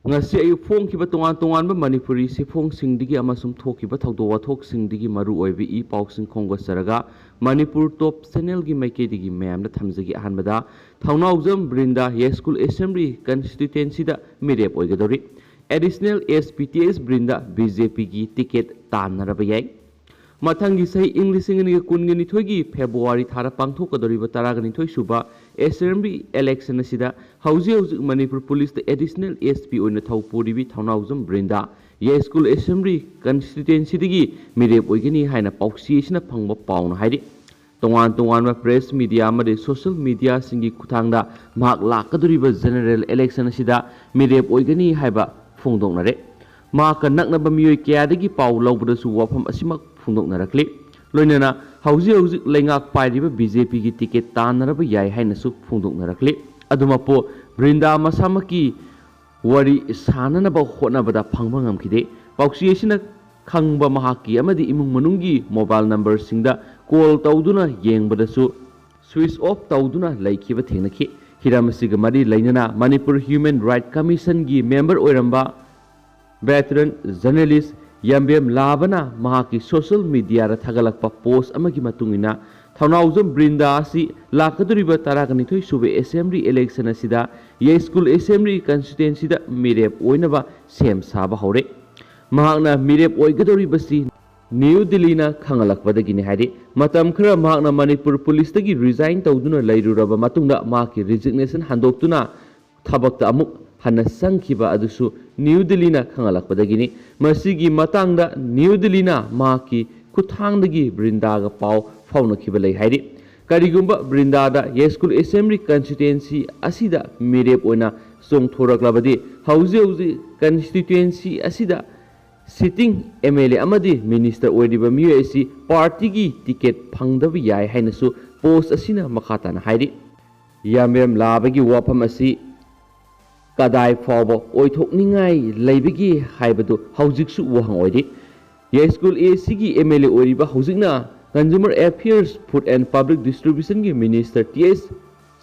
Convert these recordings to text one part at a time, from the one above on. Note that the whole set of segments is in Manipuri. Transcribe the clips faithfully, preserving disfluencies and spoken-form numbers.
ꯉꯁꯤ ꯑꯌꯨꯛ ꯐꯣꯡꯈꯤꯕ ꯇꯣꯉꯥꯟ ꯇꯣꯉꯥꯟꯕ ꯃꯅꯤꯄꯨꯔꯤ ꯆꯦꯐꯣꯡꯁꯤꯡꯗꯒꯤ ꯑꯃꯁꯨꯡ ꯊꯣꯛꯈꯤꯕ ꯊꯧꯗꯣꯛ ꯋꯥꯊꯣꯛꯁꯤꯡꯗꯒꯤ ꯃꯔꯨ ꯑꯣꯏꯕ ꯏ ꯄꯥꯎꯁꯤꯡ ꯈꯣꯝꯒꯠꯆꯔꯒ ꯃꯅꯤꯄꯨꯔ ꯇꯣꯞ ꯆꯦꯅꯦꯜꯒꯤ ꯃꯥꯏꯀꯩꯗꯒꯤ ꯃꯌꯥꯝꯗ ꯊꯝꯖꯒꯦ꯫ ꯑꯍꯥꯟꯕꯗ, ꯊꯧꯅꯥꯎꯖꯝ ꯕ꯭ꯔꯤꯟꯗꯥ ꯌꯥꯏꯁ꯭ꯀꯨꯜ ꯑꯦꯁꯦꯝꯕ꯭ꯂꯤ ꯀꯟꯁꯇꯤꯇ꯭ꯋꯦꯟꯁꯤꯗ ꯃꯤꯔꯦꯞ ꯑꯣꯏꯒꯗꯧꯔꯤ꯫ ꯑꯦꯗꯤꯁꯅꯦꯜ ꯑꯦꯁ ꯄꯤ ꯇꯤ ꯑꯦꯁ ꯕ꯭ꯔꯤꯟꯗꯥ ꯕꯤ ꯖꯦ ꯄꯤꯒꯤ ꯇꯤꯀꯦꯠ ꯇꯥꯟꯅꯔꯕ ꯌꯥꯏ꯫ ꯃꯊꯪꯒꯤ ꯆꯍꯤ ꯏꯪ ꯂꯤꯁꯤꯡ ꯑꯅꯤꯒ ꯀꯨꯟꯒ ꯅꯤꯊꯣꯏꯒꯤ ꯐꯦꯕ꯭ꯔꯨꯋꯥꯔꯤ ꯊꯥꯗ ꯄꯥꯡꯊꯣꯛꯀꯗꯧꯔꯤꯕ ꯇꯔꯥꯒ ꯅꯤꯊꯣꯏ ꯁꯨꯕ ꯑꯦꯁꯦꯝꯕ꯭ꯂꯤ ꯏꯂꯦꯛꯁꯟ ꯑꯁꯤꯗ ꯍꯧꯖꯤꯛ ꯍꯧꯖꯤꯛ ꯃꯅꯤꯄꯨꯔ ꯄꯨꯂꯤꯁꯇ ꯑꯦꯗꯤꯁꯅꯦꯜ ꯑꯦꯁ ꯄꯤ ꯑꯣꯏꯅ ꯊꯧ ꯄꯨꯔꯤꯕꯤ ꯊꯧꯅꯥꯎꯖꯝ ꯕ꯭ꯔꯤꯟꯗꯥ ꯌꯥꯏꯁ꯭ꯀꯨꯜ ꯑꯦꯁꯦꯝꯕ꯭ꯂꯤ ꯀꯟꯁꯇꯤꯇ꯭ꯋꯦꯟꯁꯤꯗꯒꯤ ꯃꯤꯔꯦꯞ ꯑꯣꯏꯒꯅꯤ ꯍꯥꯏꯅ ꯄꯥꯎꯆꯦꯁꯤꯅ ꯐꯪꯕ ꯄꯥꯎꯅ ꯍꯥꯏꯔꯤ꯫ ꯇꯣꯉꯥꯟ ꯇꯣꯉꯥꯟꯕ ꯄ꯭ꯔꯦꯁ ꯃꯤꯗꯤꯌꯥ ꯑꯃꯗꯤ ꯁꯣꯁꯤꯌꯦꯜ ꯃꯤꯗꯤꯌꯥꯁꯤꯡꯒꯤ ꯈꯨꯠꯊꯥꯡꯗ ꯃꯍꯥꯛ ꯂꯥꯛꯀꯗꯧꯔꯤꯕ ꯖꯦꯅꯦꯔꯦꯜ ꯏꯂꯦꯛꯁꯟ ꯑꯁꯤꯗ ꯃꯤꯔꯦꯞ ꯑꯣꯏꯒꯅꯤ ꯍꯥꯏꯕ ꯐꯣꯡꯗꯣꯛꯅꯔꯦ꯫ ꯃꯍꯥꯛꯀ ꯅꯛꯅꯕ ꯃꯤꯑꯣꯏ ꯀꯌꯥꯗꯒꯤ ꯄꯥꯎ ꯂꯧꯕꯗꯁꯨ ꯋꯥꯐꯝ ꯑꯁꯤꯃꯛ ꯐꯣꯡꯗꯣꯛꯅꯔꯛꯂꯤ꯫ ꯂꯣꯏꯅꯅ ꯍꯧꯖꯤꯛ ꯍꯧꯖꯤꯛ ꯂꯩꯉꯥꯛ ꯄꯥꯏꯔꯤꯕ ꯕꯤ ꯖꯦ ꯄꯤꯒꯤ ꯇꯤꯀꯦꯠ ꯇꯥꯟꯅꯔꯕ ꯌꯥꯏ ꯍꯥꯏꯅꯁꯨ ꯐꯣꯡꯗꯣꯛꯅꯔꯛꯂꯤ꯫ ꯑꯗꯨꯃꯛꯄꯨ ꯕ꯭ꯔꯤꯟꯗꯥ ꯃꯁꯥꯃꯛꯀꯤ ꯋꯥꯔꯤ ꯁꯥꯅꯅꯕ ꯍꯣꯠꯅꯕꯗ ꯐꯪꯕ ꯉꯝꯈꯤꯗꯦ꯫ ꯄꯥꯎꯆꯦ ꯑꯁꯤꯅ ꯈꯪꯕ ꯃꯍꯥꯛꯀꯤ ꯑꯃꯗꯤ ꯏꯃꯨꯡ ꯃꯅꯨꯡꯒꯤ ꯃꯣꯕꯥꯏꯜ ꯅꯝꯕꯔꯁꯤꯡꯗ ꯀꯣꯜ ꯇꯧꯗꯨꯅ ꯌꯦꯡꯕꯗꯁꯨ ꯁ꯭ꯋꯤꯆ ꯑꯣꯐ ꯇꯧꯗꯨꯅ ꯂꯩꯈꯤꯕ ꯊꯦꯡꯅꯈꯤ꯫ ꯍꯤꯔꯝ ꯑꯁꯤꯒ ꯃꯔꯤ ꯂꯩꯅꯅ ꯃꯅꯤꯄꯨꯔ ꯍ꯭ꯌꯨꯃꯦꯟ ꯔꯥꯏꯠ ꯀꯃꯤꯁꯟꯒꯤ ꯃꯦꯝꯕꯔ ꯑꯣꯏꯔꯝꯕ ꯚꯦꯇꯔꯟ ꯖꯔꯅꯦꯂꯤꯁ ꯌꯥꯝꯕꯦꯝ ꯂꯥꯕꯅ ꯃꯍꯥꯛꯀꯤ ꯁꯣꯁꯤꯌꯦꯜ ꯃꯤꯗꯤꯌꯥꯗ ꯊꯥꯒꯠꯂꯛꯄ ꯄꯣꯁ ꯑꯃꯒꯤ ꯃꯇꯨꯡ ꯏꯟꯅ, ꯊꯧꯅꯥꯎꯖꯝ ꯕ꯭ꯔꯤꯟꯗꯥ ꯑꯁꯤ ꯂꯥꯛꯀꯗꯧꯔꯤꯕ ꯇꯔꯥꯒ ꯅꯤꯊꯣꯏ ꯁꯨꯕ ꯑꯦꯁꯦꯝꯕ꯭ꯂꯤ ꯏꯂꯦꯛꯁꯟ ꯑꯁꯤꯗ ꯌꯥꯏꯁ꯭ꯀꯨꯜ ꯑꯦꯁꯦꯝꯕ꯭ꯂꯤ ꯀꯟꯁꯇꯤꯇ꯭ꯋꯦꯟꯁꯤꯗ ꯃꯤꯔꯦꯞ ꯑꯣꯏꯅꯕ ꯁꯦꯝ ꯁꯥꯕ ꯍꯧꯔꯦ꯫ ꯃꯍꯥꯛꯅ ꯃꯤꯔꯦꯞ ꯑꯣꯏꯒꯗꯧꯔꯤꯕꯁꯤ ꯅ꯭ꯌꯨ ꯗꯤꯜꯂꯤꯅ ꯈꯪꯍꯜꯂꯛꯄꯗꯒꯤꯅꯤ ꯍꯥꯏꯔꯤ꯫ ꯃꯇꯝ ꯈꯔ ꯃꯍꯥꯛꯅ ꯃꯅꯤꯄꯨꯔ ꯄꯨꯂꯤꯁꯇꯒꯤ ꯔꯤꯖꯥꯏꯟ ꯇꯧꯗꯨꯅ ꯂꯩꯔꯨꯔꯕ ꯃꯇꯨꯡꯗ ꯃꯍꯥꯛꯀꯤ ꯔꯤꯖꯤꯒꯅꯦꯁꯟ ꯍꯟꯗꯣꯛꯇꯨꯅ ꯊꯕꯛꯇ ꯑꯃꯨꯛ ꯍꯟꯅ ꯆꯪꯈꯤꯕ ꯑꯗꯨꯁꯨ ꯅ꯭ꯌꯨ ꯗꯤꯜꯂꯤꯅ ꯈꯪꯍꯜꯂꯛꯄꯗꯒꯤꯅꯤ꯫ ꯃꯁꯤꯒꯤ ꯃꯇꯥꯡꯗ ꯅ꯭ꯌꯨ ꯗꯤꯜꯂꯤꯅ ꯃꯍꯥꯛꯀꯤ ꯈꯨꯠꯊꯥꯡꯗꯒꯤ ꯕ꯭ꯔꯤꯟꯗꯥꯒ ꯄꯥꯎ ꯐꯥꯎꯅꯈꯤꯕ ꯂꯩ ꯍꯥꯏꯔꯤ꯫ ꯀꯔꯤꯒꯨꯝꯕ ꯕ꯭ꯔꯤꯟꯗꯥꯗ ꯌꯥꯏꯁ꯭ꯀꯨꯜ ꯑꯦꯁꯦꯝꯕ꯭ꯂꯤ ꯀꯟꯁꯇꯤꯇ꯭ꯋꯦꯟꯁꯤ ꯑꯁꯤꯗ ꯃꯤꯔꯦꯞ ꯑꯣꯏꯅ ꯆꯣꯡꯊꯣꯔꯛꯂꯕꯗꯤ, ꯍꯧꯖꯤꯛ ꯍꯧꯖꯤꯛ ꯀꯟꯁꯇꯤꯇ꯭ꯋꯦꯟꯁꯤ ꯑꯁꯤꯗ ꯁꯤꯇꯤꯡ ꯑꯦꯝ ꯑꯦꯜ ꯑꯦ ꯑꯃꯗꯤ ꯃꯤꯅꯤꯁꯇꯔ ꯑꯣꯏꯔꯤꯕ ꯃꯤꯑꯣꯏ ꯑꯁꯤ ꯄꯥꯔꯇꯤꯒꯤ ꯇꯤꯀꯦꯠ ꯐꯪꯗꯕ ꯌꯥꯏ ꯍꯥꯏꯅꯁꯨ ꯄꯣꯁ ꯑꯁꯤꯅ ꯃꯈꯥ ꯇꯥꯅ ꯍꯥꯏꯔꯤ꯫ ꯌꯥꯝꯕꯦꯝ ꯂꯥꯕꯒꯤ ꯋꯥꯐꯝ ꯑꯁꯤ ꯀꯗꯥꯏ ꯐꯥꯎꯕ ꯑꯣꯏꯊꯣꯛꯅꯤꯡꯉꯥꯏ ꯂꯩꯕꯒꯦ ꯍꯥꯏꯕꯗꯨ ꯍꯧꯖꯤꯛꯁꯨ ꯋꯥꯍꯪ ꯑꯣꯏꯔꯤ꯫ ꯌꯥꯏꯁ꯭ꯀꯨꯜ ꯑꯦ ꯁꯤꯒꯤ ꯑꯦꯝ ꯑꯦꯜ ꯑꯦ ꯑꯣꯏꯔꯤꯕ ꯍꯧꯖꯤꯛꯅ Consumer Affairs, Food and Public Distributionꯒꯤ minister T S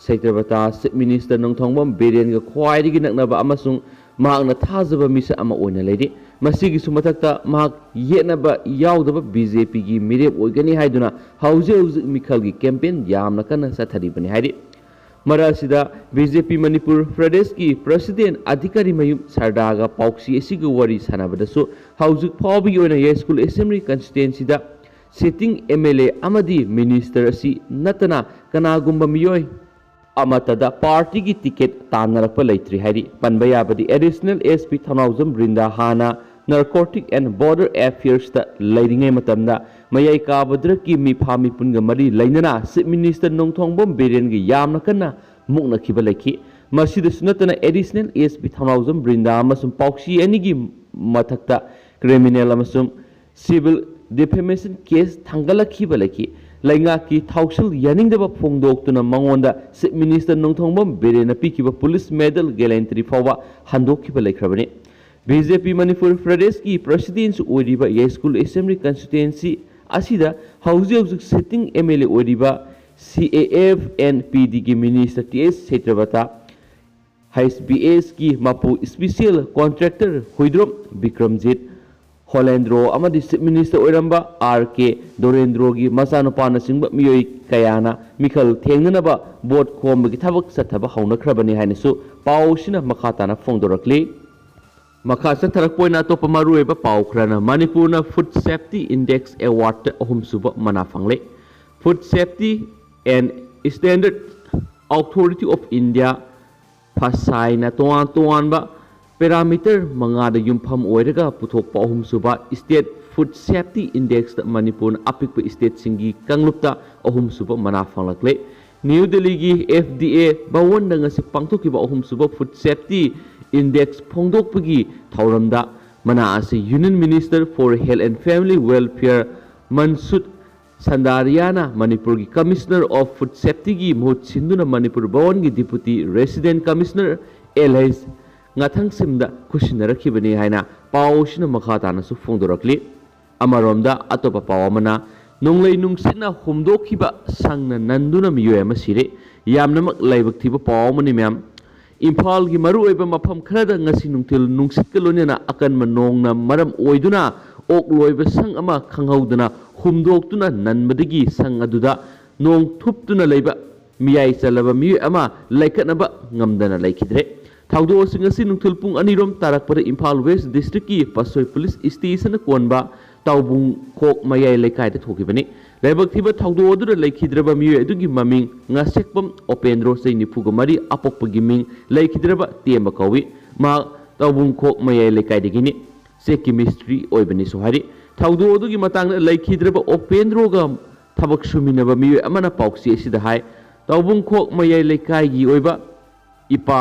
Seitrabata, chief minister Nongthombam ꯕꯤꯔꯦꯟꯒ ꯈ꯭ꯋꯥꯏꯗꯒꯤ ꯅꯛꯅꯕ ꯑꯃꯁꯨꯡ ꯃꯍꯥꯛꯅ ꯊꯥꯖꯕ ꯃꯤꯁꯛ ꯑꯃ ꯑꯣꯏꯅ ꯂꯩꯔꯤ꯫ ꯃꯁꯤꯒꯤꯁꯨ ꯃꯊꯛꯇ ꯃꯍꯥꯛ ꯌꯦꯠꯅꯕ ꯌꯥꯎꯗꯕ ꯕꯤ ꯖꯦ ꯄꯤꯒꯤ ꯃꯤꯔꯦꯞ ꯑꯣꯏꯒꯅꯤ ꯍꯥꯏꯗꯨꯅ ꯍꯧꯖꯤꯛ ꯍꯧꯖꯤꯛ ꯃꯤꯈꯜꯒꯤ ꯀꯦꯝꯄꯦꯟ ꯌꯥꯝꯅ ꯀꯟꯅ ꯆꯠꯊꯔꯤꯕꯅꯤ ꯍꯥꯏꯔꯤ꯫ ꯃꯔꯛ ꯑꯁꯤꯗ ꯕꯤ ꯖꯦ ꯄꯤ ꯃꯅꯤꯄꯨꯔ ꯄ꯭ꯔꯗꯦꯁꯀꯤ ꯄ꯭ꯔꯁꯤꯗꯦꯟ ꯑꯙꯤꯀꯥꯔꯤ ꯃꯌꯨꯝ ꯁꯔꯗꯥꯒ ꯄꯥꯎꯁꯤ ꯑꯁꯤꯒꯤ ꯋꯥꯔꯤ ꯁꯥꯟꯅꯕꯗꯁꯨ ꯍꯧꯖꯤꯛ ꯐꯥꯎꯕꯒꯤ ꯑꯣꯏꯅ ꯌꯥꯏꯁ꯭ꯀꯨꯜ ꯑꯦꯁꯦꯝꯕ꯭ꯂꯤ ꯀꯟꯁꯇꯤꯇ꯭ꯋꯦꯟꯁꯤꯗ ꯁꯤꯇꯤꯡ ꯑꯦꯝ ꯑꯦꯜ ꯑꯦ ꯑꯃꯗꯤ ꯃꯤꯅꯤꯁꯇꯔ ꯑꯁꯤ ꯅꯠꯇꯅ ꯀꯅꯥꯒꯨꯝꯕ ꯃꯤꯑꯣꯏ ꯑꯃꯠꯇꯗ ꯄꯥꯔꯇꯤꯒꯤ ꯇꯤꯀꯦꯠ ꯇꯥꯟꯅꯔꯛꯄ ꯂꯩꯇ꯭ꯔꯤ ꯍꯥꯏꯔꯤ꯫ ꯄꯟꯕ ꯌꯥꯕꯗꯤ ꯑꯦꯗꯤꯁꯅꯦꯜ ꯑꯦꯁ ꯄꯤ ꯊꯧꯅꯥꯎꯖꯝ ꯕ꯭ꯔꯤꯟꯗꯥ ꯍꯥꯟꯅ ꯅꯥꯔꯀꯣꯇꯤꯛ ꯑꯦꯟ ꯕꯣꯔꯗꯔ ꯑꯦꯐꯤꯌꯔꯁꯇ ꯂꯩꯔꯤꯉꯩ ꯃꯇꯝꯗ ꯃꯌꯥꯏ ꯀꯥꯕꯗ꯭ꯔꯛꯀꯤ ꯃꯤꯐꯥ ꯃꯤꯄꯨꯟꯒ ꯃꯔꯤ ꯂꯩꯅꯅ ꯆꯤꯐ ꯃꯤꯅꯤꯁꯇꯔ ꯅꯣꯡꯊꯣꯡꯕꯝ ꯕꯤꯔꯦꯟꯒ ꯌꯥꯝꯅ ꯀꯟꯅ ꯃꯨꯛꯅꯈꯤꯕ ꯂꯩꯈꯤ꯫ ꯃꯁꯤꯗꯁꯨ ꯅꯠꯇꯅ ꯑꯦꯗꯤꯁꯅꯦꯜ ꯑꯦꯁ ꯄꯤ ꯊꯧꯅꯥꯎꯖꯝ ꯕ꯭ꯔꯤꯟꯗꯥ ꯑꯃꯁꯨꯡ ꯄꯥꯎꯁꯤ ꯑꯅꯤꯒꯤ ꯃꯊꯛꯇ ꯀ꯭ꯔꯤꯃꯤꯅꯦꯜ ꯑꯃꯁꯨꯡ ꯁꯤꯚꯤꯜ ꯗꯤꯐꯦꯃꯦꯁꯟ ꯀꯦꯁ ꯊꯥꯡꯒꯠꯂꯛꯈꯤꯕ ꯂꯩꯈꯤ꯫ ꯂꯩꯉꯥꯛꯀꯤ ꯊꯧꯁꯤꯜ ꯌꯥꯅꯤꯡꯗꯕ ꯐꯣꯡꯗꯣꯛꯇꯨꯅ ꯃꯉꯣꯟꯗ ꯆꯤꯐ ꯃꯤꯅꯤꯁꯇꯔ ꯅꯣꯡꯊꯣꯡꯕꯝ ꯕꯤꯔꯦꯟꯅ ꯄꯤꯈꯤꯕ ꯄꯨꯂꯤꯁ ꯃꯦꯗꯜ ꯒꯦꯂꯦꯟꯇ꯭ꯔꯤ ꯐꯥꯎꯕ ꯍꯟꯗꯣꯛꯈꯤꯕ ꯂꯩꯈ꯭ꯔꯕꯅꯤ꯫ ꯕꯤ ꯖꯦ ꯄꯤ ꯃꯅꯤꯄꯨꯔ ꯄ꯭ꯔꯗꯦꯁꯀꯤ ꯄ꯭ꯔꯁꯤꯗꯦꯟꯁꯨ ꯑꯣꯏꯔꯤꯕ ꯌꯥꯏꯁ꯭ꯀꯨꯜ ꯑꯦꯁꯦꯝꯕ꯭ꯂꯤ ꯀꯟꯁꯇꯤꯇ꯭ꯋꯦꯟꯁꯤ ꯑꯁꯤꯗ ꯍꯧꯖꯤꯛ ꯍꯧꯖꯤꯛ ꯁꯤꯇꯤꯡ ꯑꯦꯝ ꯑꯦꯜ ꯑꯦ ꯑꯣꯏꯔꯤꯕ C A F N P ꯗꯤꯒꯤ minister T S Seitrabata, H B ꯑꯦꯁꯀꯤ ꯃꯄꯨ ꯏꯁꯄꯤꯁꯤꯌꯦꯜ ꯀꯣꯟꯇ꯭ꯔꯦꯛꯇꯔ ꯍꯨꯏꯗ꯭ꯔꯣꯝ ꯕꯤꯀ꯭ꯔꯝꯖꯤꯠ, ꯍꯣꯂꯦꯟꯗ꯭ꯔꯣ ꯑꯃꯗꯤ ꯆꯤꯐ ꯃꯤꯅꯤꯁꯇꯔ ꯑꯣꯏꯔꯝꯕ ꯑꯥꯔ ꯀꯦ ꯗꯣꯔꯦꯟꯗ꯭ꯔꯣꯒꯤ ꯃꯆꯥꯅꯨꯄꯥꯅꯆꯤꯡꯕ ꯃꯤꯑꯣꯏ ꯀꯌꯥꯅ ꯃꯤꯈꯜ ꯊꯦꯡꯅꯅꯕ ꯚꯣꯠ ꯈꯣꯝꯕꯒꯤ ꯊꯕꯛ ꯆꯠꯊꯕ ꯍꯧꯅꯈ꯭ꯔꯕꯅꯤ ꯍꯥꯏꯅꯁꯨ ꯄꯥꯎꯁꯤꯅ ꯃꯈꯥ ꯇꯥꯅ ꯐꯣꯡꯗꯣꯔꯛꯂꯤ꯫ ꯃꯈꯥ ꯆꯠꯊꯔꯛꯄ ꯑꯣꯏꯅ ꯑꯇꯣꯞꯄ ꯃꯔꯨꯑꯣꯏꯕ ꯄꯥꯎ ꯈꯔꯅ ꯃꯅꯤꯄꯨꯔꯅ ꯐꯨꯗ ꯁꯦꯐꯇꯤ ꯏꯟꯗꯦꯛꯁ ꯑꯦꯋꯥꯔꯗꯇ ꯑꯍꯨꯝꯁꯨꯕ ꯃꯅꯥ ꯐꯪꯂꯦ꯫ Food safety and standard authority of India, ꯐꯁꯥꯏꯅ ꯇꯣꯉꯥꯟ ꯇꯣꯉꯥꯟꯕ ꯄꯦꯔꯥꯃꯤꯇꯔ ꯃꯉꯥꯗ ꯌꯨꯝꯐꯝ ꯑꯣꯏꯔꯒ ꯄꯨꯊꯣꯛꯄ ꯑꯍꯨꯝꯁꯨꯕ ꯁ꯭ꯇꯦꯠ ꯐꯨꯗ ꯁꯦꯐꯇꯤ ꯏꯟꯗꯦꯛꯁꯇ ꯃꯅꯤꯄꯨꯔꯅ ꯑꯄꯤꯛꯄ ꯁ꯭ꯇꯦꯠꯁꯤꯡꯒꯤ ꯀꯥꯡꯂꯨꯞꯇ ꯑꯍꯨꯝꯁꯨꯕ ꯃꯅꯥ ꯐꯪꯂꯛꯂꯦ꯫ ꯅ꯭ꯌꯨ ꯗꯦꯜꯂꯤꯒꯤ ꯑꯦꯐ ꯗꯤ ꯑꯦ ꯚꯋꯟꯗ ꯉꯁꯤ ꯄꯥꯡꯊꯣꯛꯈꯤꯕ ꯑꯍꯨꯝꯁꯨꯕ ꯐꯨꯗ ꯁꯦꯐꯇꯤ ꯏꯟꯗꯦꯛꯁ ꯐꯣꯡꯗꯣꯛꯄꯒꯤ ꯊꯧꯔꯝꯗ ꯃꯅꯥ ꯑꯁꯤ union minister for health and family welfare Mansukh ꯁꯟꯗꯥꯔꯤꯌꯥꯅ ꯃꯅꯤꯄꯨꯔꯒꯤ ꯀꯃꯤꯁꯅꯔ ꯑꯣꯐ ꯐꯨꯗ ꯁꯦꯐꯇꯤꯒꯤ ꯃꯍꯨꯠ ꯁꯤꯟꯗꯨꯅ ꯃꯅꯤꯄꯨꯔ ꯚꯋꯟꯒꯤ deputy resident commissioner L H ꯉꯥꯊꯪꯁꯤꯝꯗ ꯈꯨꯠꯁꯤꯟꯅꯔꯛꯈꯤꯕꯅꯤ ꯍꯥꯏꯅ ꯄꯥꯎꯁꯤꯅ ꯃꯈꯥ ꯇꯥꯅꯁꯨ ꯐꯣꯡꯗꯣꯔꯛꯂꯤ꯫ ꯑꯃꯔꯣꯝꯗ ꯑꯇꯣꯞꯄ ꯄꯥꯎ ꯑꯃꯅ, ꯅꯣꯡꯂꯩ ꯅꯨꯡꯁꯤꯠꯅ ꯍꯨꯝꯗꯣꯛꯈꯤꯕ ꯁꯪꯅ ꯅꯟꯗꯨꯅ ꯃꯤꯑꯣꯏ ꯑꯃ ꯁꯤꯔꯦ꯫ ꯌꯥꯝꯅꯃꯛ ꯂꯥꯏꯕꯛ ꯊꯤꯕ ꯄꯥꯎ ꯑꯃꯅꯤ ꯃꯌꯥꯝ꯫ ꯏꯝꯐꯥꯜꯒꯤ ꯃꯔꯨꯑꯣꯏꯕ ꯃꯐꯝ ꯈꯔꯗ ꯉꯁꯤ ꯅꯨꯡꯊꯤꯜ ꯅꯨꯡꯁꯤꯠꯀ ꯂꯣꯏꯅꯅ ꯑꯀꯟꯕ ꯅꯣꯡꯅ ꯃꯔꯝ ꯑꯣꯏꯗꯨꯅ ꯑꯣꯛ ꯂꯣꯏꯕ ꯁꯪ ꯑꯃ ꯈꯪꯍꯧꯗꯅ ꯍꯨꯝꯗꯣꯛꯇꯨꯅ ꯅꯟꯕꯗꯒꯤ ꯁꯪ ꯑꯗꯨꯗ ꯅꯣꯡ ꯊꯨꯞꯇꯨꯅ ꯂꯩꯕ ꯃꯤꯌꯥꯏ ꯆꯜꯂꯕ ꯃꯤꯑꯣꯏ ꯑꯃ ꯂꯩꯈꯠꯅꯕ ꯉꯝꯗꯅ ꯂꯩꯈꯤꯗ꯭ꯔꯦ꯫ ꯊꯧꯗꯣꯛ ꯑꯁꯤ ꯉꯁꯤ ꯅꯨꯡꯊꯤꯜ ꯄꯨꯡ ꯑꯅꯤꯔꯣꯝ ꯇꯥꯔꯛꯄꯗ ꯏꯝꯐꯥꯜ ꯋꯦꯁ ꯗꯤꯁꯇ꯭ꯔꯤꯛꯀꯤ ꯄꯥꯠꯁꯣꯏ ꯄꯨꯂꯤꯁ ꯏꯁꯇꯦꯁꯟꯅ ꯀꯣꯟꯕ ꯇꯥꯎꯕꯨꯡꯈꯣꯛ ꯃꯌꯥꯏ ꯂꯩꯀꯥꯏꯗ ꯊꯣꯛꯈꯤꯕꯅꯤ꯫ ꯂꯥꯏꯕꯛ ꯊꯤꯕ ꯊꯧꯗꯣꯛ ꯑꯗꯨꯗ ꯂꯩꯈꯤꯗ꯭ꯔꯕ ꯃꯤꯑꯣꯏ ꯑꯗꯨꯒꯤ ꯃꯃꯤꯡ ꯉꯥꯁꯦꯛꯄꯝ ꯑꯣꯄꯦꯟꯗ꯭ꯔꯣ, ꯆꯍꯤ ꯅꯤꯐꯨꯒ ꯃꯔꯤ, ꯑꯄꯣꯛꯄꯒꯤ ꯃꯤꯡ ꯂꯩꯈꯤꯗ꯭ꯔꯕ ꯇꯦꯝꯕ ꯀꯧꯏ꯫ ꯃꯍꯥꯛ ꯇꯥꯎꯕꯨꯡꯈꯣꯛ ꯃꯌꯥꯏ ꯂꯩꯀꯥꯏꯗꯒꯤꯅꯤ꯫ ꯆꯦꯛꯀꯤ ꯃꯤꯁꯇ꯭ꯔꯤ ꯑꯣꯏꯕꯅꯤꯁꯨ ꯍꯥꯏꯔꯤ꯫ ꯊꯧꯗꯣꯛ ꯑꯗꯨꯒꯤ ꯃꯇꯥꯡꯗ ꯂꯩꯈꯤꯗ꯭ꯔꯕ ꯑꯣꯄꯦꯟꯗ꯭ꯔꯣꯒ ꯊꯕꯛ ꯁꯨꯃꯤꯟꯅꯕ ꯃꯤꯑꯣꯏ ꯑꯃꯅ ꯄꯥꯎꯆꯦ ꯑꯁꯤꯗ ꯍꯥꯏ, ꯇꯥꯎꯕꯨꯡꯈꯣꯛ ꯃꯌꯥꯏ ꯂꯩꯀꯥꯏꯒꯤ ꯑꯣꯏꯕ ꯏꯄꯥ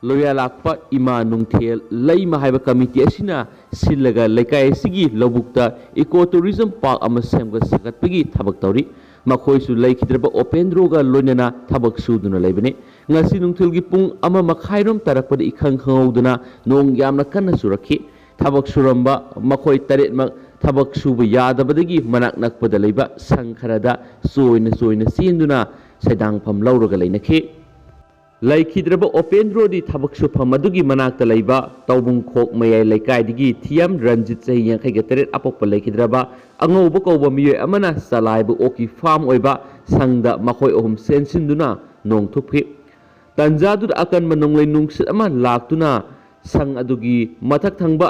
ꯂꯣꯌꯥꯂꯥꯛꯄ ꯏꯃꯥ ꯅꯨꯡꯊꯦꯜ ꯂꯩꯃ ꯍꯥꯏꯕ ꯀꯃꯤꯇꯤ ꯑꯁꯤꯅ ꯁꯤꯜꯂꯒ ꯂꯩꯀꯥꯏ ꯑꯁꯤꯒꯤ ꯂꯧꯕꯨꯛꯇ ꯏꯀꯣ ꯇꯨꯔꯤꯖꯝ ꯄꯥꯔꯛ ꯑꯃ ꯁꯦꯝꯒꯠ ꯁꯥꯒꯠꯄꯒꯤ ꯊꯕꯛ ꯇꯧꯔꯤ꯫ ꯃꯈꯣꯏꯁꯨ ꯂꯩꯈꯤꯗ꯭ꯔꯕ ꯑꯣꯄꯦꯟꯗ꯭ꯔꯣꯒ ꯂꯣꯏꯅꯅ ꯊꯕꯛ ꯁꯨꯗꯨꯅ ꯂꯩꯕꯅꯤ꯫ ꯉꯁꯤ ꯅꯨꯡꯊꯤꯜꯒꯤ ꯄꯨꯡ ꯑꯃ ꯃꯈꯥꯏꯔꯣꯝ ꯇꯥꯔꯛꯄꯗ ꯏꯈꯪ ꯈꯪꯍꯧꯗꯅ ꯅꯣꯡ ꯌꯥꯝꯅ ꯀꯟꯅ ꯆꯨꯔꯛꯈꯤ꯫ ꯊꯕꯛ ꯁꯨꯔꯝꯕ ꯃꯈꯣꯏ ꯇꯔꯦꯠꯃꯛ ꯊꯕꯛ ꯁꯨꯕ ꯌꯥꯗꯕꯗꯒꯤ ꯃꯅꯥꯛ ꯅꯛꯄꯗ ꯂꯩꯕ ꯁꯪ ꯈꯔꯗ ꯆꯣꯏꯅ ꯆꯣꯏꯅ ꯆꯦꯟꯗꯨꯅ ꯁꯩꯗꯥꯡꯐꯝ ꯂꯧꯔꯒ ꯂꯩꯅꯈꯤ꯫ ꯂꯩꯈꯤꯗ꯭ꯔꯕ ꯑꯣꯄꯦꯟꯗ꯭ꯔꯣꯗꯤ ꯊꯕꯛ ꯁꯨꯐꯝ ꯑꯗꯨꯒꯤ ꯃꯅꯥꯛꯇ ꯂꯩꯕ ꯇꯥꯎꯕꯨꯡꯈꯣꯛ ꯃꯌꯥꯏ ꯂꯩꯀꯥꯏꯗꯒꯤ ꯊꯤꯌꯥꯝ ꯔꯟꯖꯤꯠ, ꯆꯍꯤ ꯌꯥꯡꯈꯩꯒ ꯇꯔꯦꯠ, ꯑꯄꯣꯛꯄ ꯂꯩꯈꯤꯗ꯭ꯔꯕ ꯑꯉꯧꯕ ꯀꯧꯕ ꯃꯤꯑꯣꯏ ꯑꯃꯅ ꯆꯂꯥꯏꯕ ꯑꯣꯛꯀꯤ ꯐꯥꯔꯝ ꯑꯣꯏꯕ ꯁꯪꯗ ꯃꯈꯣꯏ ꯑꯍꯨꯝ ꯆꯦꯟꯁꯤꯟꯗꯨꯅ ꯅꯣꯡ ꯊꯨꯞꯈꯤ꯫ ꯇꯟꯖꯥꯗꯨꯗ ꯑꯀꯟꯕ ꯅꯣꯡꯂꯩ ꯅꯨꯡꯁꯤꯠ ꯑꯃ ꯂꯥꯛꯇꯨꯅ ꯁꯪ ꯑꯗꯨꯒꯤ ꯃꯊꯛ ꯊꯪꯕ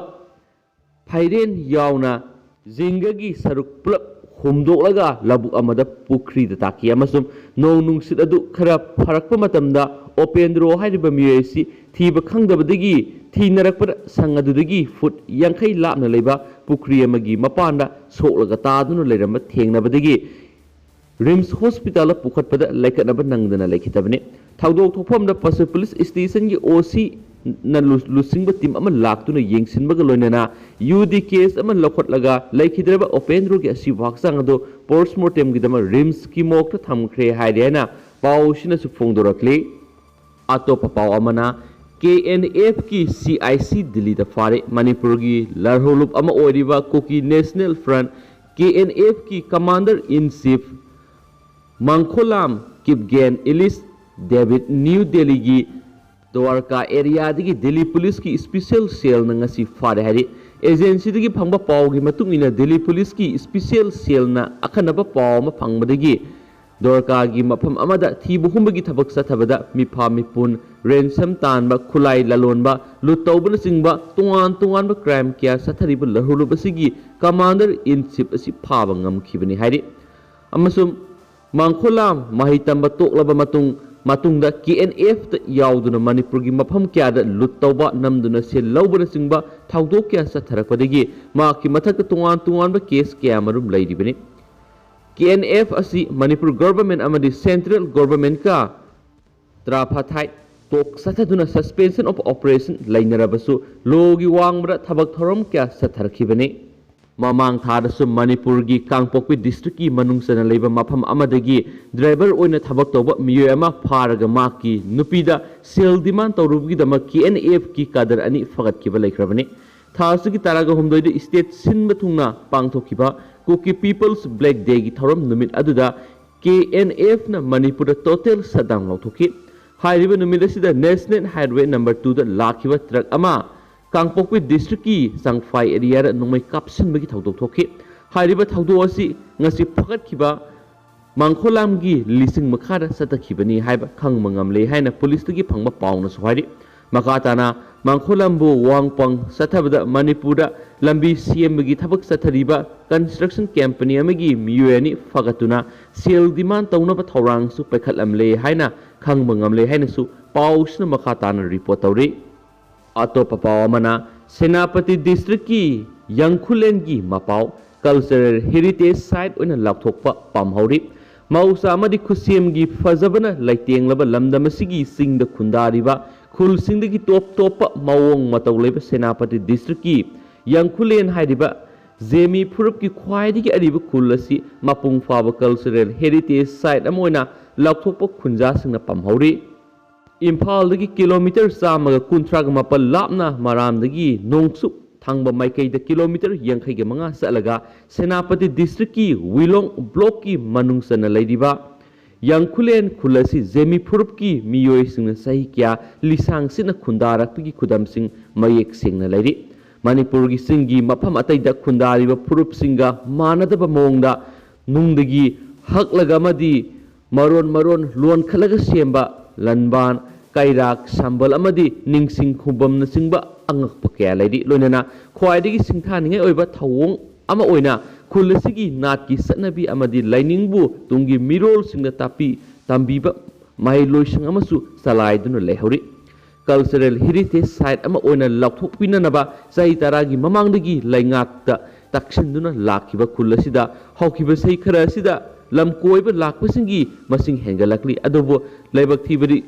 ꯐꯩꯔꯦꯟ ꯌꯥꯎꯅ ꯖꯤꯡꯒꯒꯤ ꯁꯔꯨꯛ ꯄꯨꯂꯞ ꯍꯨꯝꯗꯣꯛꯂꯒ ꯂꯧꯕꯨꯛ ꯑꯃꯗ ꯄꯨꯈ꯭ꯔꯤꯗ ꯇꯥꯈꯤ ꯑꯃꯁꯨꯡ ꯅꯣꯡ ꯅꯨꯡꯁꯤꯠ ꯑꯗꯨ ꯈꯔ ꯐꯔꯛꯄ ꯃꯇꯝꯗ ꯑꯣꯄꯦꯟꯗ꯭ꯔꯣ ꯍꯥꯏꯔꯤꯕ ꯃꯤꯑꯣꯏ ꯑꯁꯤ ꯊꯤꯕ ꯈꯪꯗꯕꯗꯒꯤ ꯊꯤꯅꯔꯛꯄꯗ ꯁꯪ ꯑꯗꯨꯗꯒꯤ ꯐꯨꯠ ꯌꯥꯡꯈꯩ ꯂꯥꯞꯅ ꯂꯩꯕ ꯄꯨꯈ꯭ꯔꯤ ꯑꯃꯒꯤ ꯃꯄꯥꯟꯗ ꯁꯣꯛꯂꯒ ꯇꯥꯗꯨꯅ ꯂꯩꯔꯝꯕ ꯊꯦꯡꯅꯕꯗꯒꯤ ꯔꯤꯝꯁ ꯍꯣꯁꯄꯤꯇꯥꯜꯗ ꯄꯨꯈꯠꯄꯗ ꯂꯩꯈꯠꯅꯕ ꯅꯪꯗꯅ ꯂꯩꯈꯤꯗꯕꯅꯤ꯫ ꯊꯧꯗꯣꯛ ꯊꯣꯛꯐꯝꯗ ꯄꯥꯠꯁꯣꯏ ꯄꯨꯂꯤꯁ ꯏꯁꯇꯦꯁꯟꯒꯤ ꯑꯣ ꯁꯤꯅ ꯂꯨ-, ꯂꯨꯆꯤꯡꯕ ꯇꯤꯝ ꯑꯃ ꯂꯥꯛꯇꯨꯅ ꯌꯦꯡꯁꯤꯟꯕꯒ ꯂꯣꯏꯅꯅ ꯌꯨ ꯗꯤ ꯀꯦꯁ ꯑꯃ ꯂꯧꯈꯠꯂꯒ ꯂꯩꯈꯤꯗ꯭ꯔꯕ ꯑꯣꯄꯦꯟꯗ꯭ꯔꯣꯒꯤ ꯑꯁꯤꯕ ꯍꯛꯆꯥꯡ ꯑꯗꯨ ꯄꯣꯁꯠꯃꯣꯔꯇꯦꯝꯒꯤꯗꯃꯛ ꯔꯤꯝꯁꯀꯤ ꯃꯣꯔꯒꯇ ꯊꯝꯈ꯭ꯔꯦ ꯍꯥꯏꯔꯤ ꯍꯥꯏꯅ ꯄꯥꯎ ꯑꯁꯤꯅꯁꯨ ꯐꯣꯡꯗꯣꯔꯛꯂꯤ꯫ ꯑꯇꯣꯞꯄ ꯄꯥꯎ ꯑꯃꯅ, ꯀꯦ ꯑꯦꯟ ꯑꯦꯐꯀꯤ ꯁꯤ ꯑꯥꯏ ꯁꯤ ꯗꯤꯜꯂꯤꯗ ꯐꯥꯔꯦ꯫ ꯃꯅꯤꯄꯨꯔꯒꯤ ꯂꯥꯜꯍꯧꯂꯨꯞ ꯑꯃ ꯑꯣꯏꯔꯤꯕ Kuki national front, K N ꯑꯦꯐꯀꯤ commander in chief Mangkholam Kipgen Ellis ꯗꯦꯕꯤꯠ ꯅ꯭ꯌꯨ ꯗꯦꯜꯂꯤꯒꯤ ꯗ꯭ꯋꯥꯔꯀꯥ ꯑꯦꯔꯤꯌꯥꯗꯒꯤ ꯗꯤꯜꯂꯤ ꯄꯨꯂꯤꯁꯀꯤ ꯏꯁꯄꯤꯁꯦꯜ ꯁꯦꯜꯅ ꯉꯁꯤ ꯐꯥꯔꯦ ꯍꯥꯏꯔꯤ꯫ ꯑꯦꯖꯦꯟꯁꯤꯗꯒꯤ ꯐꯪꯕ ꯄꯥꯎꯒꯤ ꯃꯇꯨꯡ ꯏꯟꯅ ꯗꯤꯜꯂꯤ ꯄꯨꯂꯤꯁꯀꯤ ꯏꯁꯄꯤꯁꯦꯜ ꯁꯦꯜꯅ ꯑꯈꯟꯅꯕ ꯄꯥꯎ ꯑꯃ ꯐꯪꯕꯗꯒꯤ ꯗ꯭ꯋꯥꯔꯀꯥꯒꯤ ꯃꯐꯝ ꯑꯃꯗ ꯊꯤꯕ ꯍꯨꯝꯕꯒꯤ ꯊꯕꯛ ꯆꯠꯊꯕꯗ ꯃꯤꯐꯥ ꯃꯤꯄꯨꯟ, ꯔꯦꯟꯁꯝ ꯇꯥꯟꯕ, ꯈꯨꯠꯂꯥꯏ ꯂꯂꯣꯟꯕ, ꯂꯨꯠ ꯇꯧꯕꯅꯆꯤꯡꯕ ꯇꯣꯉꯥꯟ ꯇꯣꯉꯥꯟꯕ ꯀ꯭ꯔꯥꯏꯝ ꯀꯌꯥ ꯆꯠꯊꯔꯤꯕ ꯂꯧꯍꯧꯔꯕꯁꯤꯒꯤ ꯀꯃꯥꯟꯗꯔ ꯏꯟ ꯆꯤꯞ ꯑꯁꯤ ꯐꯥꯕ ꯉꯝꯈꯤꯕꯅꯤ ꯍꯥꯏꯔꯤ꯫ ꯑꯃꯁꯨꯡ ꯃꯥꯡꯈꯣꯂꯥꯝ ꯃꯍꯩ ꯇꯝꯕ ꯇꯣꯛꯂꯕ ꯃꯇꯨꯡ, ꯃꯇꯨꯡꯗ ꯀꯦ ꯑꯦꯟ ꯑꯦꯐꯇ ꯌꯥꯎꯗꯨꯅ ꯃꯅꯤꯄꯨꯔꯒꯤ ꯃꯐꯝ ꯀꯌꯥꯗ ꯂꯨꯠ ꯇꯧꯕ, ꯅꯝꯗꯨꯅ ꯁꯦꯜ ꯂꯧꯕꯅꯆꯤꯡꯕ ꯊꯧꯗꯣꯛ ꯀꯌꯥ ꯆꯠꯊꯔꯛꯄꯗꯒꯤ ꯃꯍꯥꯛꯀꯤ ꯃꯊꯛꯇ ꯇꯣꯉꯥꯟ ꯇꯣꯉꯥꯟꯕ ꯀꯦꯁ ꯀꯌꯥꯃꯔꯨꯝ ꯂꯩꯔꯤꯕꯅꯤ꯫ ꯀꯦ ꯑꯦꯟ ꯑꯦꯐ ꯑꯁꯤ ꯃꯅꯤꯄꯨꯔ ꯒꯣꯚꯔꯟꯃꯦꯟꯠ ꯑꯃꯗꯤ ꯁꯦꯟꯇ꯭ꯔꯦꯜ ꯒꯣꯚꯔꯟꯃꯦꯟꯠꯀ ꯇ꯭ꯔꯥꯐꯥꯊꯥꯏꯠ ꯇꯣꯛ ꯆꯠꯊꯗꯨꯅ suspension of operation ꯂꯩꯅꯔꯕꯁꯨ ꯂꯣꯒꯤ ꯋꯥꯡꯃꯗ ꯊꯕꯛ ꯊꯧꯔꯝ ꯀꯌꯥ ꯆꯠꯊꯔꯛꯈꯤꯕꯅꯤ꯫ ꯃꯃꯥꯡ ꯊꯥꯗꯁꯨ ꯃꯅꯤꯄꯨꯔꯒꯤ ꯀꯥꯡꯄꯣꯛꯄꯤ ꯗꯤꯁꯇ꯭ꯔꯤꯛꯀꯤ ꯃꯅꯨꯡ ꯆꯟꯅ ꯂꯩꯕ ꯃꯐꯝ ꯑꯃꯗꯒꯤ ꯗ꯭ꯔꯥꯏꯚꯔ ꯑꯣꯏꯅ ꯊꯕꯛ ꯇꯧꯕ ꯃꯤꯑꯣꯏ ꯑꯃ ꯐꯥꯔꯒ ꯃꯍꯥꯛꯀꯤ ꯅꯨꯄꯤꯗ ꯁꯦꯜ ꯗꯤꯃꯥꯟ ꯇꯧꯔꯨꯕꯒꯤꯗꯃꯛ ꯀꯦ ꯑꯦꯟ ꯑꯦꯐꯀꯤ ꯀꯥꯗꯔ ꯑꯅꯤ ꯐꯒꯠꯈꯤꯕ ꯂꯩꯈ꯭ꯔꯕꯅꯤ꯫ ꯊꯥ ꯑꯁꯤꯒꯤ ꯇꯔꯥꯒ ꯍꯨꯝꯗꯣꯏꯗ ꯁ꯭ꯇꯦꯠ ꯁꯤꯟꯕ ꯊꯨꯡꯅ ꯄꯥꯡꯊꯣꯛꯈꯤꯕ ꯀꯨꯀꯤ ꯄꯤꯄꯜꯁ ꯕ꯭ꯂꯦꯛ ꯗꯦꯒꯤ ꯊꯧꯔꯝ ꯅꯨꯃꯤꯠ ꯑꯗꯨꯗ ꯀꯦ ꯑꯦꯟ ꯑꯦꯐꯅ ꯃꯅꯤꯄꯨꯔꯗ ꯇꯣꯇꯦꯜ ꯁꯠꯗꯥꯎꯟ ꯂꯥꯎꯊꯣꯛꯈꯤ꯫ ꯍꯥꯏꯔꯤꯕ ꯅꯨꯃꯤꯠ ꯑꯁꯤꯗ ꯅꯦꯁꯅꯦꯜ ꯍꯥꯏꯋꯦ ꯅꯝꯕꯔ ꯇꯨꯗ ꯂꯥꯛꯈꯤꯕ ꯇ꯭ꯔꯛ ꯑꯃ ꯀꯥꯡꯄꯣꯛꯄꯤ ꯗꯤꯁꯇ꯭ꯔꯤꯛꯀꯤ ꯆꯪꯐꯥꯏ ꯑꯦꯔꯤꯌꯥꯗ ꯅꯣꯡꯃꯩ ꯀꯥꯞꯁꯤꯟꯕꯒꯤ ꯊꯧꯗꯣꯛ ꯊꯣꯛꯈꯤ꯫ ꯍꯥꯏꯔꯤꯕ ꯊꯧꯗꯣꯛ ꯑꯁꯤ ꯉꯁꯤ ꯐꯒꯠꯈꯤꯕ ꯃꯥꯡꯈꯣꯂꯥꯝꯒꯤ ꯂꯤꯁꯤꯡ ꯃꯈꯥꯗ ꯆꯠꯊꯈꯤꯕꯅꯤ ꯍꯥꯏꯕ ꯈꯪꯕ ꯉꯝꯂꯦ ꯍꯥꯏꯅ ꯄꯨꯂꯤꯁꯇꯒꯤ ꯐꯪꯕ ꯄꯥꯎꯅꯁꯨ ꯍꯥꯏꯔꯤ꯫ ꯃꯈꯥ ꯇꯥꯅ ꯃꯥꯡꯈꯣꯂꯥꯝꯕꯨ ꯋꯥꯡꯄꯪ ꯆꯠꯊꯕꯗ ꯃꯅꯤꯄꯨꯔꯗ ꯂꯝꯕꯤ ꯁꯦꯝꯕꯒꯤ ꯊꯕꯛ ꯆꯠꯊꯔꯤꯕ construction company ꯑꯃꯒꯤ ꯃꯤꯑꯣꯏ ꯑꯅꯤ ꯐꯒꯠꯇꯨꯅ ꯁꯦꯜ ꯗꯤꯃꯥꯟ ꯇꯧꯅꯕ ꯊꯧꯔꯥꯡꯁꯨ ꯄꯥꯏꯈꯠꯂꯝꯂꯦ ꯍꯥꯏꯅ ꯈꯪꯕ ꯉꯝꯂꯦ ꯍꯥꯏꯅꯁꯨ ꯄꯥꯎꯁꯤꯅ ꯃꯈꯥ ꯇꯥꯅ ꯔꯤꯄꯣꯔꯠ ꯇꯧꯔꯤ꯫ ꯑꯇꯣꯞꯄ ꯄꯥꯎ ꯑꯃꯅ, ꯁꯦꯅꯥꯄꯇꯤ ꯗꯤꯁꯇ꯭ꯔꯤꯛꯀꯤ ꯌꯥꯡꯈꯨꯂꯦꯟꯒꯤ ꯃꯄꯥꯎ ꯀꯜꯆꯔꯦꯜ ꯍꯦꯔꯤꯇꯦꯖ ꯁꯥꯏꯠ ꯑꯣꯏꯅ ꯂꯥꯎꯊꯣꯛꯄ ꯄꯥꯝꯍꯧꯔꯤ꯫ ꯃꯍꯧꯁꯥ ꯑꯃꯗꯤ ꯈꯨꯠꯁꯦꯝꯒꯤ ꯐꯖꯕꯅ ꯂꯩꯇꯦꯡꯂꯕ ꯂꯝꯗꯝ ꯑꯁꯤꯒꯤ ꯆꯤꯡꯗ ꯈꯨꯟꯗꯥꯔꯤꯕ ꯈꯨꯜꯁꯤꯡꯗꯒꯤ ꯇꯣꯞ ꯇꯣꯞꯄ ꯃꯑꯣꯡ ꯃꯇꯧ ꯂꯩꯕ ꯁꯦꯅꯥꯄꯇꯤ ꯗꯤꯁꯇ꯭ꯔꯤꯛꯀꯤ ꯌꯥꯡꯈꯨꯂꯦꯟ ꯍꯥꯏꯔꯤꯕ ꯖꯦꯃꯤ ꯐꯨꯔꯨꯞꯀꯤ ꯈ꯭ꯋꯥꯏꯗꯒꯤ ꯑꯔꯤꯕ ꯈꯨꯜ ꯑꯁꯤ ꯃꯄꯨꯡ ꯐꯥꯕ ꯀꯜꯆꯔꯦꯜ ꯍꯦꯔꯤꯇꯦꯖ ꯁꯥꯏꯠ ꯑꯃ ꯑꯣꯏꯅ ꯂꯥꯎꯊꯣꯛꯄ ꯈꯨꯟꯖꯥꯁꯤꯡꯅ ꯄꯥꯝꯍꯧꯔꯤ꯫ ꯏꯝꯐꯥꯜꯗꯒꯤ ꯀꯤꯂꯣꯃꯤꯇꯔ ꯆꯥꯝꯃꯒ ꯀꯨꯟꯊ꯭ꯔꯥꯒ ꯃꯥꯄꯜ ꯂꯥꯞꯅ ꯃꯔꯥꯝꯗꯒꯤ ꯅꯣꯡꯆꯨꯞ ꯊꯪꯕ ꯃꯥꯏꯀꯩꯗ ꯀꯤꯂꯣꯃꯤꯇꯔ ꯌꯥꯡꯈꯩꯒ ꯃꯉꯥ ꯆꯠꯂꯒ ꯁꯦꯅꯥꯄꯇꯤ ꯗꯤꯁꯇ꯭ꯔꯤꯛꯀꯤ ꯋꯤꯂꯣꯡ ꯕ꯭ꯂꯣꯛꯀꯤ ꯃꯅꯨꯡ ꯆꯟꯅ ꯂꯩꯔꯤꯕ ꯌꯥꯡꯈꯨꯂꯦꯟ ꯈꯨꯜ ꯑꯁꯤ ꯖꯦꯃꯤ ꯐꯨꯔꯨꯞꯀꯤ ꯃꯤꯑꯣꯏꯁꯤꯡꯅ ꯆꯍꯤ ꯀꯌꯥ ꯂꯤꯁꯥꯡ ꯁꯤꯠꯅ ꯈꯨꯟꯗꯥꯔꯛꯄꯒꯤ ꯈꯨꯗꯝꯁꯤꯡ ꯃꯌꯦꯛ ꯁꯦꯡꯅ ꯂꯩꯔꯤ꯫ ꯃꯅꯤꯄꯨꯔꯒꯤ ꯆꯤꯡꯒꯤ ꯃꯐꯝ ꯑꯇꯩꯗ ꯈꯨꯟꯗꯥꯔꯤꯕ ꯐꯨꯔꯨꯞꯁꯤꯡꯒ ꯃꯥꯟꯅꯗꯕ ꯃꯑꯣꯡꯗ ꯅꯨꯡꯗꯒꯤ ꯍꯛꯂꯒ ꯑꯃꯗꯤ ꯃꯔꯣꯟ ꯃꯔꯣꯟ ꯂꯣꯟꯈꯠꯂꯒ ꯁꯦꯝꯕ ꯂꯟꯕꯥꯟ, ꯀꯩꯔꯥꯛ, ꯁꯝꯕꯜ ꯑꯃꯗꯤ ꯅꯤꯡꯁꯤꯡ ꯈꯨꯕꯝꯅꯆꯤꯡꯕ ꯑꯉꯛꯄ ꯀꯌꯥ ꯂꯩꯔꯤ꯫ ꯂꯣꯏꯅꯅ ꯈ꯭ꯋꯥꯏꯗꯒꯤ ꯁꯤꯡꯊꯥꯅꯤꯡꯉꯥꯏ ꯑꯣꯏꯕ ꯊꯧꯑꯣꯡ ꯑꯃ ꯑꯣꯏꯅ ꯈꯨꯜ ꯑꯁꯤꯒꯤ ꯅꯥꯠꯀꯤ ꯆꯠꯅꯕꯤ ꯑꯃꯗꯤ ꯂꯥꯏꯅꯤꯡꯕꯨ ꯇꯨꯡꯒꯤ ꯃꯤꯔꯣꯜꯁꯤꯡꯗ ꯇꯥꯛꯄꯤ ꯇꯝꯕꯤꯕ ꯃꯍꯩꯂꯣꯏꯁꯪ ꯑꯃꯁꯨ ꯆꯂꯥꯏꯗꯨꯅ ꯂꯩꯍꯧꯔꯤ꯫ Cultural Heritage Site ꯑꯃ ꯑꯣꯏꯅ ꯂꯥꯎꯊꯣꯛꯄꯤꯅꯅꯕ ꯆꯍꯤ ꯇꯔꯥꯒꯤ ꯃꯃꯥꯡꯗꯒꯤ ꯂꯩꯉꯥꯛꯇ ꯇꯛꯁꯤꯟꯗꯨꯅ ꯂꯥꯛꯈꯤꯕ ꯈꯨꯜ ꯑꯁꯤꯗ ꯍꯧꯈꯤꯕ ꯆꯍꯤ ꯈꯔ ꯑꯁꯤꯗ ꯂꯝ ꯀꯣꯏꯕ ꯂꯥꯛꯄꯁꯤꯡꯒꯤ ꯃꯁꯤꯡ ꯍꯦꯟꯒꯠꯂꯛꯂꯤ꯫ ꯑꯗꯨꯕꯨ ꯂꯥꯏꯕꯛ ꯊꯤꯕꯗꯤ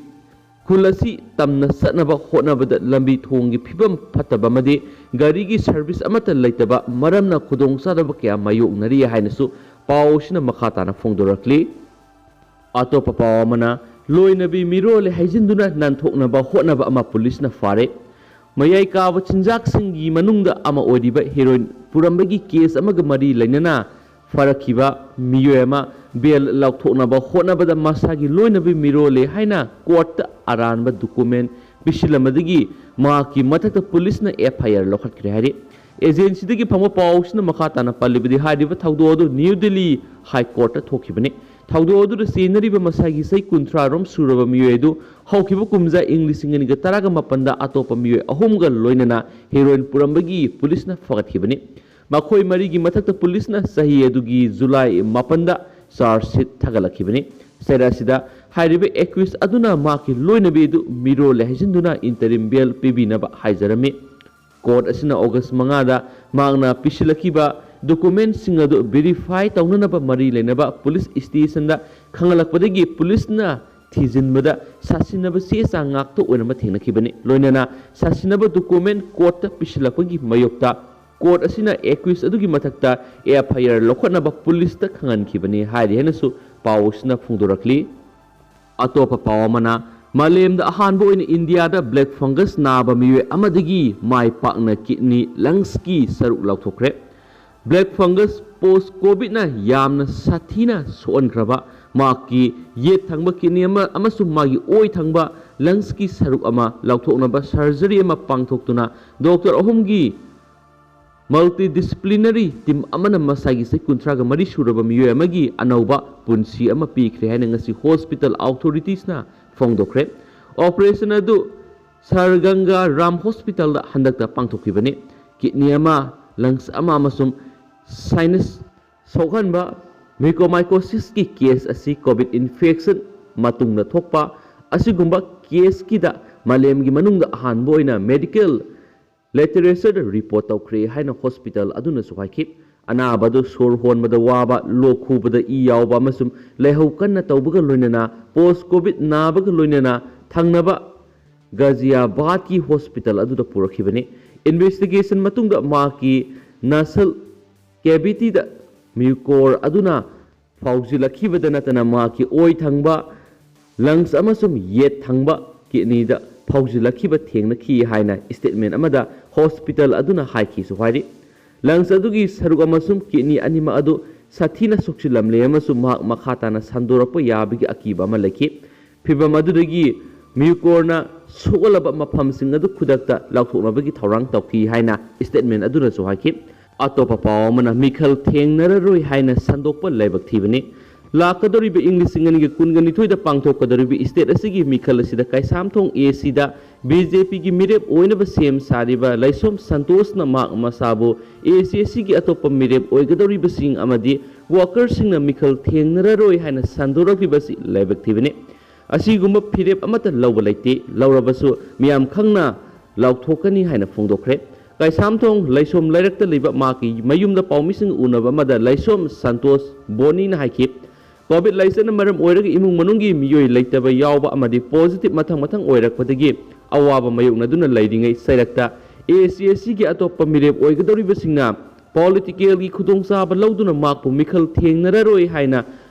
ꯈꯨꯜ ꯑꯁꯤ ꯇꯝꯅ ꯆꯠꯅꯕ ꯍꯣꯠꯅꯕꯗ ꯂꯝꯕꯤ ꯊꯣꯡꯒꯤ ꯐꯤꯕꯝ ꯐꯠꯇꯕ ꯑꯃꯗꯤ ꯒꯥꯔꯤꯒꯤ service ꯑꯃꯠꯇ ꯂꯩꯇꯕ ꯃꯔꯝꯅ ꯈꯨꯗꯣꯡꯆꯥꯗꯕ ꯀꯌꯥ ꯃꯥꯌꯣꯛꯅꯔꯤ ꯍꯥꯏꯅꯁꯨ ꯄꯥꯎ ꯑꯁꯤꯅ ꯃꯈꯥ ꯇꯥꯅ ꯐꯣꯡꯗꯣꯔꯛꯂꯤ꯫ ꯑꯇꯣꯞꯄ ꯄꯥꯎ ꯑꯃꯅ, ꯂꯣꯏꯅꯕꯤ ꯃꯤꯔꯣꯜꯂꯦ ꯍꯥꯏꯖꯤꯟꯗꯨꯅ ꯅꯥꯟꯊꯣꯛꯅꯕ ꯍꯣꯠꯅꯕ ꯑꯃ ꯄꯨꯂꯤꯁꯅ ꯐꯥꯔꯦ꯫ ꯃꯌꯥꯏ ꯀꯥꯕ ꯆꯤꯟꯖꯥꯛꯁꯤꯡꯒꯤ ꯃꯅꯨꯡꯗ ꯑꯃ ꯑꯣꯏꯔꯤꯕ heroin ꯄꯨꯔꯝꯕꯒꯤ case ꯑꯃꯒ ꯃꯔꯤ ꯂꯩꯅꯅ ꯐꯥꯔꯛꯈꯤꯕ ꯃꯤꯑꯣꯏ ꯑꯃ bail ꯂꯧꯊꯣꯛꯅꯕ ꯍꯣꯠꯅꯕꯗ ꯃꯁꯥꯒꯤ ꯂꯣꯏꯅꯕꯤ ꯃꯤꯔꯣꯜꯂꯦ ꯍꯥꯏꯅ courtꯇ ꯑꯔꯥꯟꯕ document ꯄꯤꯁꯤꯜꯂꯝꯕꯗꯒꯤ ꯃꯍꯥꯛꯀꯤ ꯃꯊꯛꯇ ꯄꯨꯂꯤꯁꯅ F I R ꯂꯧꯈꯠꯈ꯭ꯔꯦ ꯍꯥꯏꯔꯤ꯫ Agencyꯗꯒꯤ ꯐꯪꯕ ꯄꯥꯎꯁꯤꯅ ꯃꯈꯥ ꯇꯥꯅ ꯄꯜꯂꯤꯕꯗꯤ ꯍꯥꯏꯔꯤꯕ ꯊꯧꯗꯣꯛ ꯑꯗꯨ New Delhi High Courtꯇ ꯊꯣꯛꯈꯤꯕꯅꯤ꯫ ꯊꯧꯗꯣꯛ ꯑꯗꯨꯗ ꯆꯦꯟꯅꯔꯤꯕ ꯃꯁꯥꯒꯤ ꯆꯍꯤ ꯀꯨꯟꯊ꯭ꯔꯥ ꯔꯣꯝ ꯁꯨꯔꯕ ꯃꯤꯑꯣꯏ ꯑꯗꯨ ꯍꯧꯈꯤꯕ ꯀꯨꯝꯖꯥ ꯏꯪ ꯂꯤꯁꯤꯡ ꯑꯅꯤꯒ ꯇꯔꯥꯒ ꯃꯥꯄꯟꯗ ꯑꯇꯣꯞꯄ ꯃꯤꯑꯣꯏ ꯑꯍꯨꯝꯒ ꯂꯣꯏꯅꯅ heroin ꯄꯨꯔꯝꯕꯒꯤ ꯄꯨꯂꯤꯁꯅ ꯐꯥꯒꯠꯈꯤꯕꯅꯤ꯫ ꯃꯈꯣꯏ ꯃꯔꯤꯒꯤ ꯃꯊꯛꯇ ꯄꯨꯂꯤꯁꯅ ꯆꯍꯤ ꯑꯗꯨꯒꯤ ꯖꯨꯂꯥꯏ ꯃꯥꯄꯟꯗ charge sheet ꯊꯥꯒꯠꯂꯛꯈꯤꯕꯅꯤ꯫ ꯆꯩꯔꯥꯛ ꯑꯁꯤꯗ ꯍꯥꯏꯔꯤꯕ accused ꯑꯗꯨꯅ ꯃꯍꯥꯛꯀꯤ ꯂꯣꯏꯅꯕꯤ ꯑꯗꯨ ꯃꯤꯔꯣꯜꯂꯦ ꯍꯥꯏꯖꯤꯟꯗꯨꯅ interim bail ꯄꯤꯕꯤꯅꯕ ꯍꯥꯏꯖꯔꯝꯃꯤ꯫ Court ꯑꯁꯤꯅ August ꯃꯉꯥꯗ ꯃꯍꯥꯛꯅ ꯄꯤꯁꯤꯜꯂꯛꯈꯤꯕ documentꯁꯤꯡ ꯑꯗꯨ verify ꯇꯧꯅꯅꯕ ꯃꯔꯤ ꯂꯩꯅꯕ ꯄꯨꯂꯤꯁ stationꯗ ꯈꯪꯍꯜꯂꯛꯄꯗꯒꯤ ꯄꯨꯂꯤꯁꯅ ꯊꯤꯖꯤꯟꯕꯗ ꯁꯥꯁꯤꯟꯅꯕ ꯆꯦ ꯆꯥꯡ ꯉꯥꯛꯇ ꯑꯣꯏꯔꯝꯕ ꯊꯦꯡꯅꯈꯤꯕꯅꯤ꯫ ꯂꯣꯏꯅꯅ ꯁꯥꯁꯤꯟꯅꯕ document courtꯇ ꯄꯤꯁꯤꯜꯂꯛꯄꯒꯤ ꯃꯥꯌꯣꯛꯇ court ꯑꯁꯤꯅ accused ꯑꯗꯨꯒꯤ ꯃꯊꯛꯇ F I R ꯂꯧꯈꯠꯅꯕ ꯄꯨꯂꯤꯁꯇ ꯈꯪꯍꯟꯈꯤꯕꯅꯤ ꯍꯥꯏꯔꯤ ꯍꯥꯏꯅꯁꯨ ꯄꯥꯎ ꯑꯁꯤꯅ ꯐꯣꯡꯗꯣꯔꯛꯂꯤ꯫ ꯑꯇꯣꯞꯄ ꯄꯥꯎ ꯑꯃꯅ, ꯃꯥꯂꯦꯝꯗ ꯑꯍꯥꯟꯕ ꯑꯣꯏꯅ ꯏꯟꯗꯤꯌꯥꯗ black fungus ꯅꯥꯕ ꯃꯤꯑꯣꯏ ꯑꯃꯗꯒꯤ ꯃꯥꯏ ꯄꯥꯛꯅ kidney, lungsꯀꯤ ꯁꯔꯨꯛ ꯂꯧꯊꯣꯛꯈ꯭ꯔꯦ꯫ Black fungus post COVIDꯅ ꯌꯥꯝꯅ ꯁꯥꯊꯤꯅ ꯁꯣꯛꯍꯟꯈ꯭ꯔꯕ ꯃꯍꯥꯛꯀꯤ ꯌꯦꯠ ꯊꯪꯕ ꯀꯤꯗꯅꯤ ꯑꯃ ꯑꯃꯁꯨꯡ ꯃꯥꯒꯤ ꯑꯣꯏ ꯊꯪꯕ ꯂꯪꯁꯀꯤ ꯁꯔꯨꯛ ꯑꯃ ꯂꯧꯊꯣꯛꯅꯕ ꯁꯔꯖꯔꯤ ꯑꯃ ꯄꯥꯡꯊꯣꯛꯇꯨꯅ ꯗꯣꯛꯇꯔ ꯑꯍꯨꯝꯒꯤ ꯃꯜꯇꯤꯗꯤꯁꯤꯄ꯭ꯂꯤꯅꯔꯤ ꯇꯤꯝ ꯑꯃꯅ ꯃꯁꯥꯒꯤ ꯆꯍꯤ ꯀꯨꯟꯊ꯭ꯔꯥꯒ ꯃꯔꯤ ꯁꯨꯔꯕ ꯃꯤꯑꯣꯏ ꯑꯃꯒꯤ ꯑꯅꯧꯕ ꯄꯨꯟꯁꯤ ꯑꯃ ꯄꯤꯈ꯭ꯔꯦ ꯍꯥꯏꯅ ꯉꯁꯤ ꯍꯣꯁꯄꯤꯇꯥꯜ ꯑꯣꯊꯣꯔꯤꯇꯤꯁꯅ ꯐꯣꯡꯗꯣꯛꯈ꯭ꯔꯦ꯫ ꯑꯣꯄꯔꯦꯁꯟ ꯑꯗꯨ ꯁꯔ ꯒꯪꯒꯥ ꯔꯥꯝ ꯍꯣꯁꯄꯤꯇꯥꯜꯗ ꯍꯟꯗꯛꯇ ꯄꯥꯡꯊꯣꯛꯈꯤꯕꯅꯤ꯫ ꯀꯤꯗꯅꯤ ꯑꯃ, ꯂꯪꯁ ꯑꯃ ꯑꯃꯁꯨꯡ ꯁꯥꯏꯅꯁ ꯁꯣꯛꯍꯟꯕ ꯃ꯭ꯌꯨꯀꯣꯃꯥꯏꯀꯣꯁꯤꯁꯀꯤ ꯀꯦꯁ ꯑꯁꯤ ꯀꯣꯚꯤꯗ ꯏꯟꯐꯦꯛꯁꯟ ꯃꯇꯨꯡꯗ ꯊꯣꯛꯄ ꯑꯁꯤꯒꯨꯝꯕ ꯀꯦꯁꯀꯤꯗ ꯃꯥꯂꯦꯝꯒꯤ ꯃꯅꯨꯡꯗ ꯑꯍꯥꯟꯕ ꯑꯣꯏꯅ ꯃꯦꯗꯤꯀꯦꯜ ꯂꯤꯇꯔꯦꯆꯔꯗ ꯔꯤꯄꯣꯔꯠ ꯇꯧꯈ꯭ꯔꯦ ꯍꯥꯏꯅ ꯍꯣꯁꯄꯤꯇꯥꯜ ꯑꯗꯨꯅꯁꯨ ꯍꯥꯏꯈꯤ꯫ ꯑꯅꯥꯕ ꯑꯗꯨ ꯁꯣꯔ ꯍꯣꯟꯕꯗ ꯋꯥꯕ, ꯂꯣꯛ ꯈꯨꯕꯗ ꯏ ꯌꯥꯎꯕ ꯑꯃꯁꯨꯡ ꯂꯥꯏꯍꯧ ꯀꯟꯅ ꯇꯧꯕꯒ ꯂꯣꯏꯅꯅ ꯄꯣꯁ ꯀꯣꯚꯤꯗ ꯅꯥꯕꯒ ꯂꯣꯏꯅꯅ ꯊꯪꯅꯕ ꯒꯥꯖꯤꯌꯥꯕꯥꯗꯀꯤ ꯍꯣꯁꯄꯤꯇꯥꯜ ꯑꯗꯨꯗ ꯄꯨꯔꯛꯈꯤꯕꯅꯤ꯫ ꯏꯟꯚꯦꯁꯇꯤꯒꯦꯁꯟ ꯃꯇꯨꯡꯗ ꯃꯍꯥꯛꯀꯤ ꯅꯁꯜ ꯀꯦꯚꯤꯇꯤꯗ ꯃ꯭ꯌꯨꯀꯣꯔ ꯑꯗꯨꯅ ꯐꯥꯎꯖꯤꯜꯂꯛꯈꯤꯕꯗ ꯅꯠꯇꯅ ꯃꯍꯥꯛꯀꯤ ꯑꯣꯏ ꯊꯪꯕ, ꯂꯪꯁ ꯑꯃꯁꯨꯡ ꯌꯦꯠ ꯊꯪꯕ ꯀꯤꯗꯅꯤꯗ ꯐꯥꯎꯖꯤꯜꯂꯛꯈꯤꯕ ꯊꯦꯡꯅꯈꯤ ꯍꯥꯏꯅ ꯁ꯭ꯇꯦꯠꯃꯦꯟ ꯑꯃꯗ ꯍꯣꯁꯄꯤꯇꯥꯜ ꯑꯗꯨꯅ ꯍꯥꯏꯈꯤꯁꯨ ꯍꯥꯏꯔꯤ꯫ ꯂꯪꯁ ꯑꯗꯨꯒꯤ ꯁꯔꯨꯛ ꯑꯃꯁꯨꯡ ꯀꯤꯗꯅꯤ ꯑꯅꯤꯃꯛ ꯑꯗꯨ ꯁꯥꯊꯤꯅ ꯁꯣꯛꯆꯤꯜꯂꯝꯂꯦ ꯑꯃꯁꯨꯡ ꯃꯍꯥꯛ ꯃꯈꯥ ꯇꯥꯅ ꯁꯟꯗꯣꯔꯛꯄ ꯌꯥꯕꯒꯤ ꯑꯀꯤꯕ ꯑꯃ ꯂꯩꯈꯤ꯫ ꯐꯤꯚꯝ ꯑꯗꯨꯗꯒꯤ ꯃ꯭ꯌꯨꯀꯣꯔꯅ ꯁꯣꯛꯍꯜꯂꯕ ꯃꯐꯝꯁꯤꯡ ꯑꯗꯨ ꯈꯨꯗꯛꯇ ꯂꯧꯊꯣꯛꯅꯕꯒꯤ ꯊꯧꯔꯥꯡ ꯇꯧꯈꯤ ꯍꯥꯏꯅ ꯁ꯭ꯇꯦꯠꯃꯦꯟ ꯑꯗꯨꯅꯁꯨ ꯍꯥꯏꯈꯤ꯫ ꯑꯇꯣꯞꯄ ꯄꯥꯎ ꯑꯃꯅ ꯃꯤꯈꯜ ꯊꯦꯡꯅꯔꯔꯣꯏ ꯍꯥꯏꯅ ꯁꯟꯗꯣꯛꯄ ꯂꯥꯏꯕꯛ ꯊꯤꯕꯅꯤ꯫ ꯂꯥꯛꯀꯗꯧꯔꯤꯕ ꯏꯪ ꯂꯤꯁꯤꯡ ꯑꯅꯤꯒ ꯀꯨꯟꯒ ꯅꯤꯊꯣꯏꯗ ꯄꯥꯡꯊꯣꯛꯀꯗꯧꯔꯤꯕ ꯁ꯭ꯇꯦꯠ ꯑꯁꯤꯒꯤ ꯃꯤꯈꯜ ꯑꯁꯤꯗ ꯀꯩꯁꯥꯝꯊꯣꯡ ꯑꯦ ꯁꯤꯗ ꯕꯤ ꯖꯦ ꯄꯤꯒꯤ ꯃꯤꯔꯦꯞ ꯑꯣꯏꯅꯕ ꯁꯦꯝ ꯁꯥꯔꯤꯕ ꯂꯩꯁꯣꯝ ꯁꯟꯇꯣꯁꯅ ꯃꯍꯥꯛ ꯃꯁꯥꯕꯨ ꯑꯦ ꯁꯤ ꯑꯦꯁ ꯁꯤꯒꯤ ꯑꯇꯣꯞꯄ ꯃꯤꯔꯦꯞ ꯑꯣꯏꯒꯗꯧꯔꯤꯕꯁꯤꯡ ꯑꯃꯗꯤ ꯋꯥꯀꯔꯁꯤꯡꯅ ꯃꯤꯈꯜ ꯊꯦꯡꯅꯔꯔꯣꯏ ꯍꯥꯏꯅ ꯁꯟꯗꯣꯔꯛꯂꯤꯕ ꯑꯁꯤ ꯂꯥꯏꯕꯛ ꯊꯤꯕꯅꯤ꯫ ꯑꯁꯤꯒꯨꯝꯕ ꯐꯤꯔꯦꯞ ꯑꯃꯠꯇ ꯂꯧꯕ ꯂꯩꯇꯦ, ꯂꯧꯔꯕꯁꯨ ꯃꯤꯌꯥꯝ ꯈꯪꯅ ꯂꯥꯎꯊꯣꯛꯀꯅꯤ ꯍꯥꯏꯅ ꯐꯣꯡꯗꯣꯛꯈ꯭ꯔꯦ꯫ ꯀꯩꯁꯥꯝꯊꯣꯡ ꯂꯩꯁꯣꯝ ꯂꯩꯔꯛꯇ ꯂꯩꯕ ꯃꯍꯥꯛꯀꯤ ꯃꯌꯨꯝꯗ ꯄꯥꯎꯃꯤꯁꯤꯡ ꯎꯅꯕ ꯑꯃꯗ ꯂꯩꯁꯣꯝ ꯁꯟꯇꯣꯁ ꯕꯣꯅꯤꯅ ꯍꯥꯏꯈꯤ, "ꯀꯣꯚꯤꯗ ꯂꯥꯏꯆꯠꯅ ꯃꯔꯝ ꯑꯣꯏꯔꯒ ꯏꯃꯨꯡ ꯃꯅꯨꯡꯒꯤ ꯃꯤꯑꯣꯏ ꯂꯩꯇꯕ ꯌꯥꯎꯕ ꯑꯃꯗꯤ ꯄꯣꯖꯤꯇꯤꯚ ꯃꯊꯪ ꯃꯊꯪ ꯑꯣꯏꯔꯛꯄꯗꯒꯤ ꯑꯋꯥꯕ ꯃꯥꯌꯣꯛꯅꯗꯨꯅ ꯂꯩꯔꯤꯉꯩ ꯆꯩꯔꯛꯇ ꯑꯦ ꯁꯤ ꯑꯦꯁ ꯁꯤꯒꯤ ꯑꯇꯣꯞꯄ ꯃꯤꯔꯦꯞ ꯑꯣꯏꯒꯗꯧꯔꯤꯕꯁꯤꯡꯅ ꯄꯣꯂꯤꯇꯤꯀꯦꯜꯒꯤ ꯈꯨꯗꯣꯡꯆꯥꯕ ꯂꯧꯗꯨꯅ ꯃꯍꯥꯛꯄꯨ ꯃꯤꯈꯜ ꯊꯦꯡꯅꯔꯔꯣꯏ ꯍꯥꯏꯅ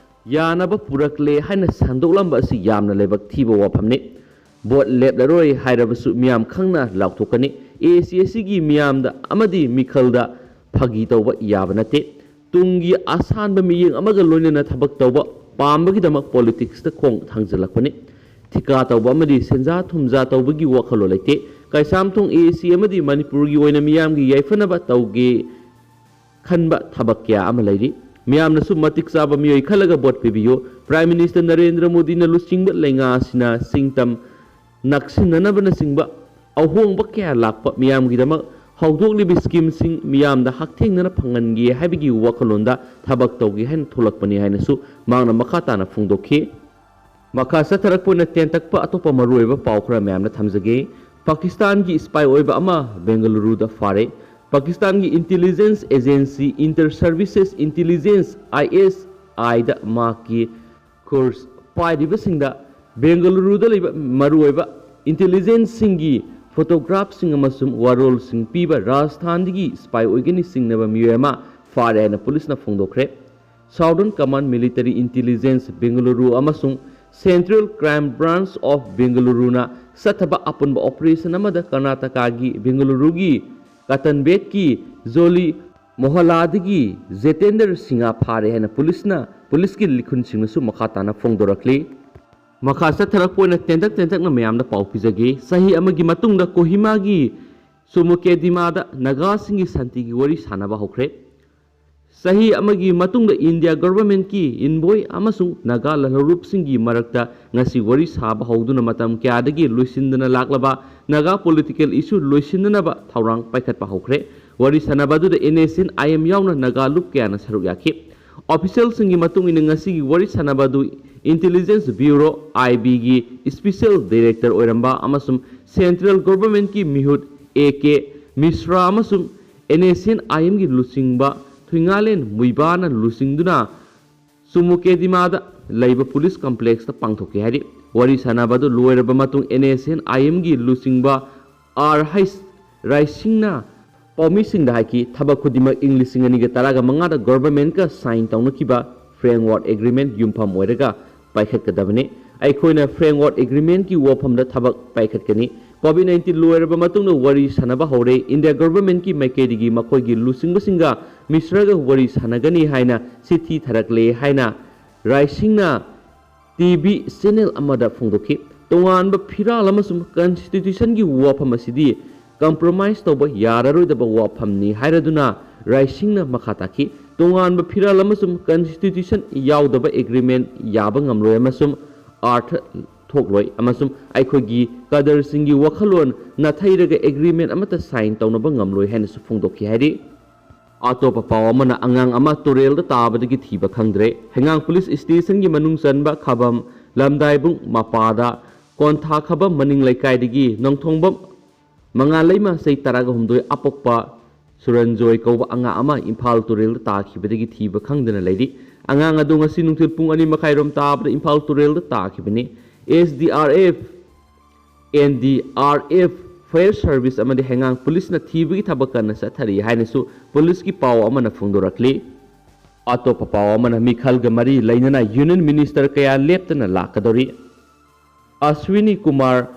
ꯌꯥꯅꯕ ꯄꯨꯔꯛꯂꯦ ꯍꯥꯏꯅ ꯁꯟꯗꯣꯛꯂꯝꯕ ꯑꯁꯤ ꯌꯥꯝꯅ ꯂꯥꯏꯕꯛ ꯊꯤꯕ ꯋꯥꯐꯝꯅꯤ꯫ ꯚꯣꯠ ꯂꯦꯞꯂꯔꯣꯏ ꯍꯥꯏꯔꯕꯁꯨ ꯃꯤꯌꯥꯝ ꯈꯪꯅ ꯂꯥꯎꯊꯣꯛꯀꯅꯤ꯫ ꯑꯦ ꯁꯤ ꯑꯦꯁ ꯁꯤꯒꯤ ꯃꯤꯌꯥꯝꯗ ꯑꯃꯗꯤ ꯃꯤꯈꯜꯗ ꯐꯥꯒꯤ ꯇꯧꯕ ꯌꯥꯕ ꯅꯠꯇꯦ꯫ ꯇꯨꯡꯒꯤ ꯑꯁꯥꯟꯕ ꯃꯤꯠꯌꯦꯡ ꯑꯃꯒ ꯂꯣꯏꯅꯅ ꯊꯕꯛ ꯇꯧꯕ ꯄꯥꯝꯕꯒꯤꯗꯃꯛ ꯄꯣꯂꯤꯇꯤꯛꯁꯇ ꯈꯣꯡ ꯊꯥꯡꯖꯤꯜꯂꯛꯄꯅꯤ꯫ ꯊꯤꯀꯥ ꯇꯧꯕ ꯑꯃꯗꯤ ꯁꯦꯟꯖꯥ ꯊꯨꯝꯖꯥ ꯇꯧꯕꯒꯤ ꯋꯥꯈꯜꯂꯣꯟ ꯂꯩꯇꯦ꯫ ꯀꯩꯁꯥꯝꯊꯣꯡ ꯑꯦ ꯑꯦ ꯁꯤ ꯑꯃꯗꯤ ꯃꯅꯤꯄꯨꯔꯒꯤ ꯑꯣꯏꯅ ꯃꯤꯌꯥꯝꯒꯤ ꯌꯥꯏꯐꯅꯕ ꯇꯧꯒꯦ ꯈꯟꯕ ꯊꯕꯛ ꯀꯌꯥ ꯑꯃ ꯂꯩꯔꯤ꯫ ꯃꯤꯌꯥꯝꯅꯁꯨ ꯃꯇꯤꯛ ꯆꯥꯕ ꯃꯤꯑꯣꯏ ꯈꯜꯂꯒ ꯚꯣꯠ ꯄꯤꯕꯤꯌꯨ꯫ ꯄ꯭ꯔꯥꯏꯝ ꯃꯤꯅꯤꯁꯇꯔ ꯅꯔꯦꯟꯗ꯭ꯔ ꯃꯣꯗꯤꯅ ꯂꯨꯆꯤꯡꯕ ꯂꯩꯉꯥꯛ ꯑꯁꯤꯅ ꯁꯤꯡꯇꯝ ꯅꯛꯁꯤꯟꯅꯅꯕꯅꯆꯤꯡꯕ ꯑꯍꯣꯡꯕ ꯀꯌꯥ ꯂꯥꯛꯄ ꯃꯤꯌꯥꯝꯒꯤꯗꯃꯛ ꯍꯧꯗꯣꯛꯂꯤꯕ ꯁ꯭ꯀꯤꯝꯁꯤꯡ ꯃꯤꯌꯥꯝꯗ ꯍꯛꯊꯦꯡꯅꯅ ꯐꯪꯍꯟꯒꯦ ꯍꯥꯏꯕꯒꯤ ꯋꯥꯈꯜꯂꯣꯟꯗ ꯊꯕꯛ ꯇꯧꯒꯦ ꯍꯥꯏꯅ ꯊꯣꯛꯂꯛꯄꯅꯤ ꯍꯥꯏꯅꯁꯨ ꯃꯍꯥꯛꯅ ꯃꯈꯥ ꯇꯥꯅ ꯐꯣꯡꯗꯣꯛꯈꯤ꯫ ꯃꯈꯥ ꯆꯠꯊꯔꯛꯄ ꯑꯣꯏꯅ ꯇꯦꯟꯇꯛꯄ ꯑꯇꯣꯞꯄ ꯃꯔꯨꯑꯣꯏꯕ ꯄꯥꯎ ꯈꯔ ꯃꯌꯥꯝꯅ ꯊꯝꯖꯒꯦ꯫ ꯄꯥꯀꯤꯁꯇꯥꯟꯒꯤ ꯁ꯭ꯄꯥꯏ ꯑꯣꯏꯕ ꯑꯃ ꯕꯦꯡꯒꯂꯨꯔꯨꯗ ꯐꯥꯔꯦ꯫ ꯄꯥꯀꯤꯁꯇꯥꯟꯒꯤ intelligence agency inter services intelligence, I S ꯑꯥꯏꯗ ꯃꯍꯥꯛꯀꯤ ꯀꯣꯔꯁ ꯄꯥꯏꯔꯤꯕꯁꯤꯡꯗ ꯕꯦꯡꯒꯂꯨꯔꯨꯗ ꯂꯩꯕ ꯃꯔꯨꯑꯣꯏꯕ ꯏꯟꯇꯦꯂꯤꯖꯦꯟꯁꯁꯤꯡꯒꯤ ꯐꯣꯇꯣꯒ꯭ꯔꯥꯐꯁꯤꯡ ꯑꯃꯁꯨꯡ ꯋꯥꯔꯣꯜꯁꯤꯡ ꯄꯤꯕ ꯔꯥꯖꯁꯊꯥꯟꯗꯒꯤ ꯁ꯭ꯄꯥꯏ ꯑꯣꯏꯒꯅꯤ ꯆꯤꯡꯅꯕ ꯃꯤꯑꯣꯏ ꯑꯃ ꯐꯥꯔꯦ ꯍꯥꯏꯅ ꯄꯨꯂꯤꯁꯅ ꯐꯣꯡꯗꯣꯛꯈ꯭ꯔꯦ꯫ Southern command military intelligence Bengaluru ꯑꯃꯁꯨꯡ ꯁꯦꯟꯇ꯭ꯔꯦꯜ ꯀ꯭ꯔꯥꯏꯝ ꯕ꯭ꯔꯥꯟꯆ ꯑꯣꯐ ꯕꯦꯡꯒꯂꯨꯔꯨꯅ ꯆꯠꯊꯕ ꯑꯄꯨꯟꯕ ꯑꯣꯄꯔꯦꯁꯟ ꯑꯃꯗ ꯀꯔꯅꯥꯇꯀꯥꯒꯤ ꯕꯦꯡꯒꯂꯨꯔꯨꯒꯤ ꯀꯇꯟꯕꯦꯠꯀꯤ ꯖꯣꯂꯤ ꯃꯣꯍꯜꯂꯥꯗꯒꯤ ꯖꯦꯇꯦꯟꯗꯔ ꯁꯤꯡꯍ ꯐꯥꯔꯦ ꯍꯥꯏꯅ ꯄꯨꯂꯤꯁꯅ, ꯄꯨꯂꯤꯁꯀꯤ ꯂꯤꯈꯨꯟꯁꯤꯡꯅꯁꯨ ꯃꯈꯥ ꯇꯥꯅ ꯐꯣꯡꯗꯣꯔꯛꯂꯤ꯫ ꯃꯈꯥ ꯆꯠꯊꯔꯛꯄ ꯑꯣꯏꯅ ꯇꯦꯟꯇꯛ ꯇꯦꯟꯇꯛꯅ ꯃꯌꯥꯝꯗ ꯄꯥꯎ ꯄꯤꯖꯒꯦ꯫ ꯆꯍꯤ ꯑꯃꯒꯤ ꯃꯇꯨꯡꯗ ꯀꯣꯍꯤꯃꯥꯒꯤ ꯁꯨꯃꯨꯀꯦꯗꯤꯃꯥꯗ ꯅꯥꯒꯥꯁꯤꯡꯒꯤ ꯁꯥꯟꯇꯤꯒꯤ ꯋꯥꯔꯤ ꯁꯥꯟꯅꯕ ꯍꯧꯈ꯭ꯔꯦ꯫ ꯆꯍꯤ ꯑꯃꯒꯤ ꯃꯇꯨꯡꯗ ꯏꯟꯗꯤꯌꯥ ꯒꯚꯔꯟꯃꯦꯟꯠꯀꯤ ꯏꯟꯚꯣꯏ ꯑꯃꯁꯨꯡ ꯅꯥꯒꯥ ꯂꯥꯜꯍꯧꯂꯨꯞꯁꯤꯡꯒꯤ ꯃꯔꯛꯇ ꯉꯁꯤ ꯋꯥꯔꯤ ꯁꯥꯕ ꯍꯧꯗꯨꯅ ꯃꯇꯝ ꯀꯌꯥꯗꯒꯤ ꯂꯣꯏꯁꯤꯟꯗꯅ ꯂꯥꯛꯂꯕ ꯅꯥꯒꯥ ꯄꯣꯂꯤꯇꯤꯀꯦꯜ ꯏꯁꯨ ꯂꯣꯏꯁꯤꯟꯅꯅꯕ ꯊꯧꯔꯥꯡ ꯄꯥꯏꯈꯠꯄ ꯍꯧꯈ꯭ꯔꯦ꯫ ꯋꯥꯔꯤ ꯁꯥꯟꯅꯕ ꯑꯗꯨꯗ N S N I M ꯌꯥꯎꯅ ꯅꯥꯒꯥ ꯂꯨꯞ ꯀꯌꯥꯅ ꯁꯔꯨꯛ ꯌꯥꯈꯤ꯫ ꯑꯣꯐꯤꯁꯤꯌꯦꯜꯁꯤꯡꯒꯤ ꯃꯇꯨꯡ ꯏꯟꯅ ꯉꯁꯤꯒꯤ ꯋꯥꯔꯤ ꯁꯥꯟꯅꯕ ꯑꯗꯨ ꯏꯟꯇꯦꯂꯤꯖꯦꯟꯁ ꯕ꯭ꯌꯨꯔꯣ, ꯑꯥꯏ ꯕꯤꯒꯤ ꯏꯁꯄꯤꯁꯦꯜ ꯗꯥꯏꯔꯦꯛꯇꯔ ꯑꯣꯏꯔꯝꯕ ꯑꯃꯁꯨꯡ ꯁꯦꯟꯇ꯭ꯔꯦꯜ ꯒꯚꯔꯟꯃꯦꯟꯠꯀꯤ ꯃꯤꯍꯨꯠ ꯑꯦ ꯀꯦ ꯃꯤꯁ꯭ꯔꯥ ꯑꯃꯁꯨꯡ ꯑꯦꯟ ꯑꯦꯁ ꯑꯦꯟ ꯑꯥꯏ ꯑꯦꯝꯒꯤ ꯂꯨꯆꯤꯡꯕ ꯊꯨꯏꯉꯥꯂꯦꯟ ꯃꯨꯏꯕꯥꯅ ꯂꯨꯆꯤꯡꯗꯨꯅ ꯆꯨꯃꯨꯀꯦꯗꯤꯃꯥꯗ ꯂꯩꯕ ꯄꯨꯂꯤꯁ ꯀꯝꯄ꯭ꯂꯦꯛꯁꯇ ꯄꯥꯡꯊꯣꯛꯈꯤ ꯍꯥꯏꯔꯤ꯫ ꯋꯥꯔꯤ ꯁꯥꯟꯅꯕ ꯑꯗꯨ ꯂꯣꯏꯔꯕ ꯃꯇꯨꯡ ꯑꯦꯟ ꯑꯦꯁ ꯑꯦꯟ ꯑꯥꯏ ꯑꯦꯝꯒꯤ ꯂꯨꯆꯤꯡꯕ ꯑꯥꯔ ꯍꯩꯁ ꯔꯥꯏꯁꯤꯡꯅ ꯄꯥꯎꯃꯤꯁꯤꯡꯗ ꯍꯥꯏꯈꯤ, ꯊꯕꯛ ꯈꯨꯗꯤꯡꯃꯛ ꯏꯪ ꯂꯤꯁꯤꯡ ꯑꯅꯤꯒ ꯇꯔꯥꯒ ꯃꯉꯥꯗ ꯒꯚꯔꯟꯃꯦꯟꯠꯀ ꯁꯥꯏꯟ ꯇꯧꯅꯈꯤꯕ ꯐ꯭ꯔꯦꯝꯋꯥꯔꯛ ꯑꯦꯒ꯭ꯔꯤꯃꯦꯟꯠ ꯌꯨꯝꯐꯝ ꯑꯣꯏꯔꯒ ꯄꯥꯏꯈꯠꯀꯗꯕꯅꯤ꯫ ꯑꯩꯈꯣꯏꯅ ꯐ꯭ꯔꯦꯝꯋꯥꯔꯛ ꯑꯦꯒ꯭ꯔꯤꯃꯦꯟꯠꯀꯤ ꯋꯥꯐꯝꯗ ꯊꯕꯛ ꯄꯥꯏꯈꯠꯀꯅꯤ꯫ ꯀꯣꯚꯤꯗ ꯅꯥꯏꯟꯇꯤꯟ ꯂꯣꯏꯔꯕ ꯃꯇꯨꯡꯗ ꯋꯥꯔꯤ ꯁꯥꯟꯅꯕ ꯍꯧꯔꯦ꯫ ꯏꯟꯗꯤꯌꯥ ꯒꯚꯔꯟꯃꯦꯟꯠꯀꯤ ꯃꯥꯏꯀꯩꯗꯒꯤ ꯃꯈꯣꯏꯒꯤ ꯂꯨꯆꯤꯡꯕꯁꯤꯡꯒ ꯃꯤꯁ꯭ꯔꯒ ꯋꯥꯔꯤ ꯁꯥꯟꯅꯒꯅꯤ ꯍꯥꯏꯅ ꯆꯤꯊꯤ ꯊꯥꯔꯛꯂꯦ ꯍꯥꯏꯅ ꯔꯥꯏꯁꯤꯡꯅ ꯇꯤ ꯚꯤ ꯆꯦꯅꯦꯜ ꯑꯃꯗ ꯐꯣꯡꯗꯣꯛꯈꯤ꯫ ꯇꯣꯉꯥꯟꯕ ꯐꯤꯔꯥꯜ ꯑꯃꯁꯨꯡ ꯀꯟꯁꯇꯤꯇ꯭ꯌꯨꯁꯟꯒꯤ ꯋꯥꯐꯝ ꯑꯁꯤꯗꯤ ꯀꯝꯄ꯭ꯔꯣꯃꯥꯏꯁ ꯇꯧꯕ ꯌꯥꯔꯔꯣꯏꯗꯕ ꯋꯥꯐꯝꯅꯤ ꯍꯥꯏꯔꯗꯨꯅ ꯔꯥꯏꯁꯤꯡꯅ ꯃꯈꯥ ꯇꯥꯈꯤ, "ꯇꯣꯉꯥꯟꯕ ꯐꯤꯔꯥꯜ ꯑꯃꯁꯨꯡ ꯀꯟꯁꯇꯤꯇ꯭ꯌꯨꯁꯟ ꯌꯥꯎꯗꯕ ꯑꯦꯒ꯭ꯔꯤꯃꯦꯟ ꯌꯥꯕ ꯉꯝꯂꯣꯏ ꯑꯃꯁꯨꯡ ꯑꯥꯔꯊ ꯊꯣꯛꯂꯣꯏ ꯑꯃꯁꯨꯡ ꯑꯩꯈꯣꯏꯒꯤ ꯀꯗꯔꯁꯤꯡꯒꯤ ꯋꯥꯈꯜꯂꯣꯟ ꯅꯥꯊꯩꯔꯒ ꯑꯦꯒ꯭ꯔꯤꯃꯦꯟ ꯑꯃꯠꯇ ꯁꯥꯏꯟ ꯇꯧꯅꯕ ꯉꯝꯂꯣꯏ" ꯍꯥꯏꯅꯁꯨ ꯐꯣꯡꯗꯣꯛꯈꯤ ꯍꯥꯏꯔꯤ꯫ ꯑꯇꯣꯞꯄ ꯄꯥꯎ ꯑꯃꯅ, ꯑꯉꯥꯡ ꯑꯃ ꯇꯨꯔꯦꯜꯗ ꯇꯥꯕꯗꯒꯤ ꯊꯤꯕ ꯈꯪꯗ꯭ꯔꯦ꯫ ꯍꯩꯉꯥꯡ ꯄꯨꯂꯤꯁ ꯁ꯭ꯇꯦꯁꯟꯒꯤ ꯃꯅꯨꯡ ꯆꯟꯕ ꯈꯥꯕꯝ ꯂꯝꯗꯥꯏꯕꯨꯡ ꯃꯄꯥꯗ ꯀꯣꯟꯊꯥ ꯈꯥꯕꯝ ꯃꯅꯤꯡ ꯂꯩꯀꯥꯏꯗꯒꯤ ꯅꯣꯡꯊꯣꯡꯕꯝ ꯃꯉꯥꯂꯩꯃ, ꯆꯍꯤ ꯇꯔꯥꯒ ꯍꯨꯝꯗꯣꯏ, ꯑꯄꯣꯛꯄ ꯁꯨꯔꯟꯖꯣꯏ ꯀꯧꯕ ꯑꯉꯥꯡ ꯑꯃ ꯏꯝꯐꯥꯜ ꯇꯨꯔꯦꯜꯗ ꯇꯥꯈꯤꯕꯗꯒꯤ ꯊꯤꯕ ꯈꯪꯗꯅ ꯂꯩꯔꯤ꯫ ꯑꯉꯥꯡ ꯑꯗꯨ ꯉꯁꯤ ꯅꯨꯡꯊꯤꯜ ꯄꯨꯡ ꯑꯅꯤ ꯃꯈꯥꯏꯔꯣꯝ ꯇꯥꯕꯗ ꯏꯝꯐꯥꯜ ꯇꯨꯔꯦꯜꯗ ꯇꯥꯈꯤꯕꯅꯤ꯫ S D R F, N D R F, fire service ꯑꯃꯗꯤ ꯍꯩꯉꯥꯡ ꯄꯨꯂꯤꯁꯅ ꯊꯤꯕꯒꯤ ꯊꯕꯛ ꯀꯟꯅ ꯆꯠꯊꯔꯤ ꯍꯥꯏꯅꯁꯨ ꯄꯨꯂꯤꯁꯀꯤ ꯄꯥꯎ ꯑꯃꯅ ꯐꯣꯡꯗꯣꯔꯛꯂꯤ꯫ ꯑꯇꯣꯞꯄ ꯄꯥꯎ ꯑꯃꯅ, ꯃꯤꯈꯜꯒ ꯃꯔꯤ ꯂꯩꯅꯅ ꯌꯨꯅꯤꯌꯟ ꯃꯤꯅꯤꯁꯇꯔ ꯀꯌꯥ ꯂꯦꯞꯇꯅ ꯂꯥꯛꯀꯗꯧꯔꯤ꯫ ꯑꯁ꯭ꯋꯤꯅꯤ ꯀꯨꯃꯥꯔ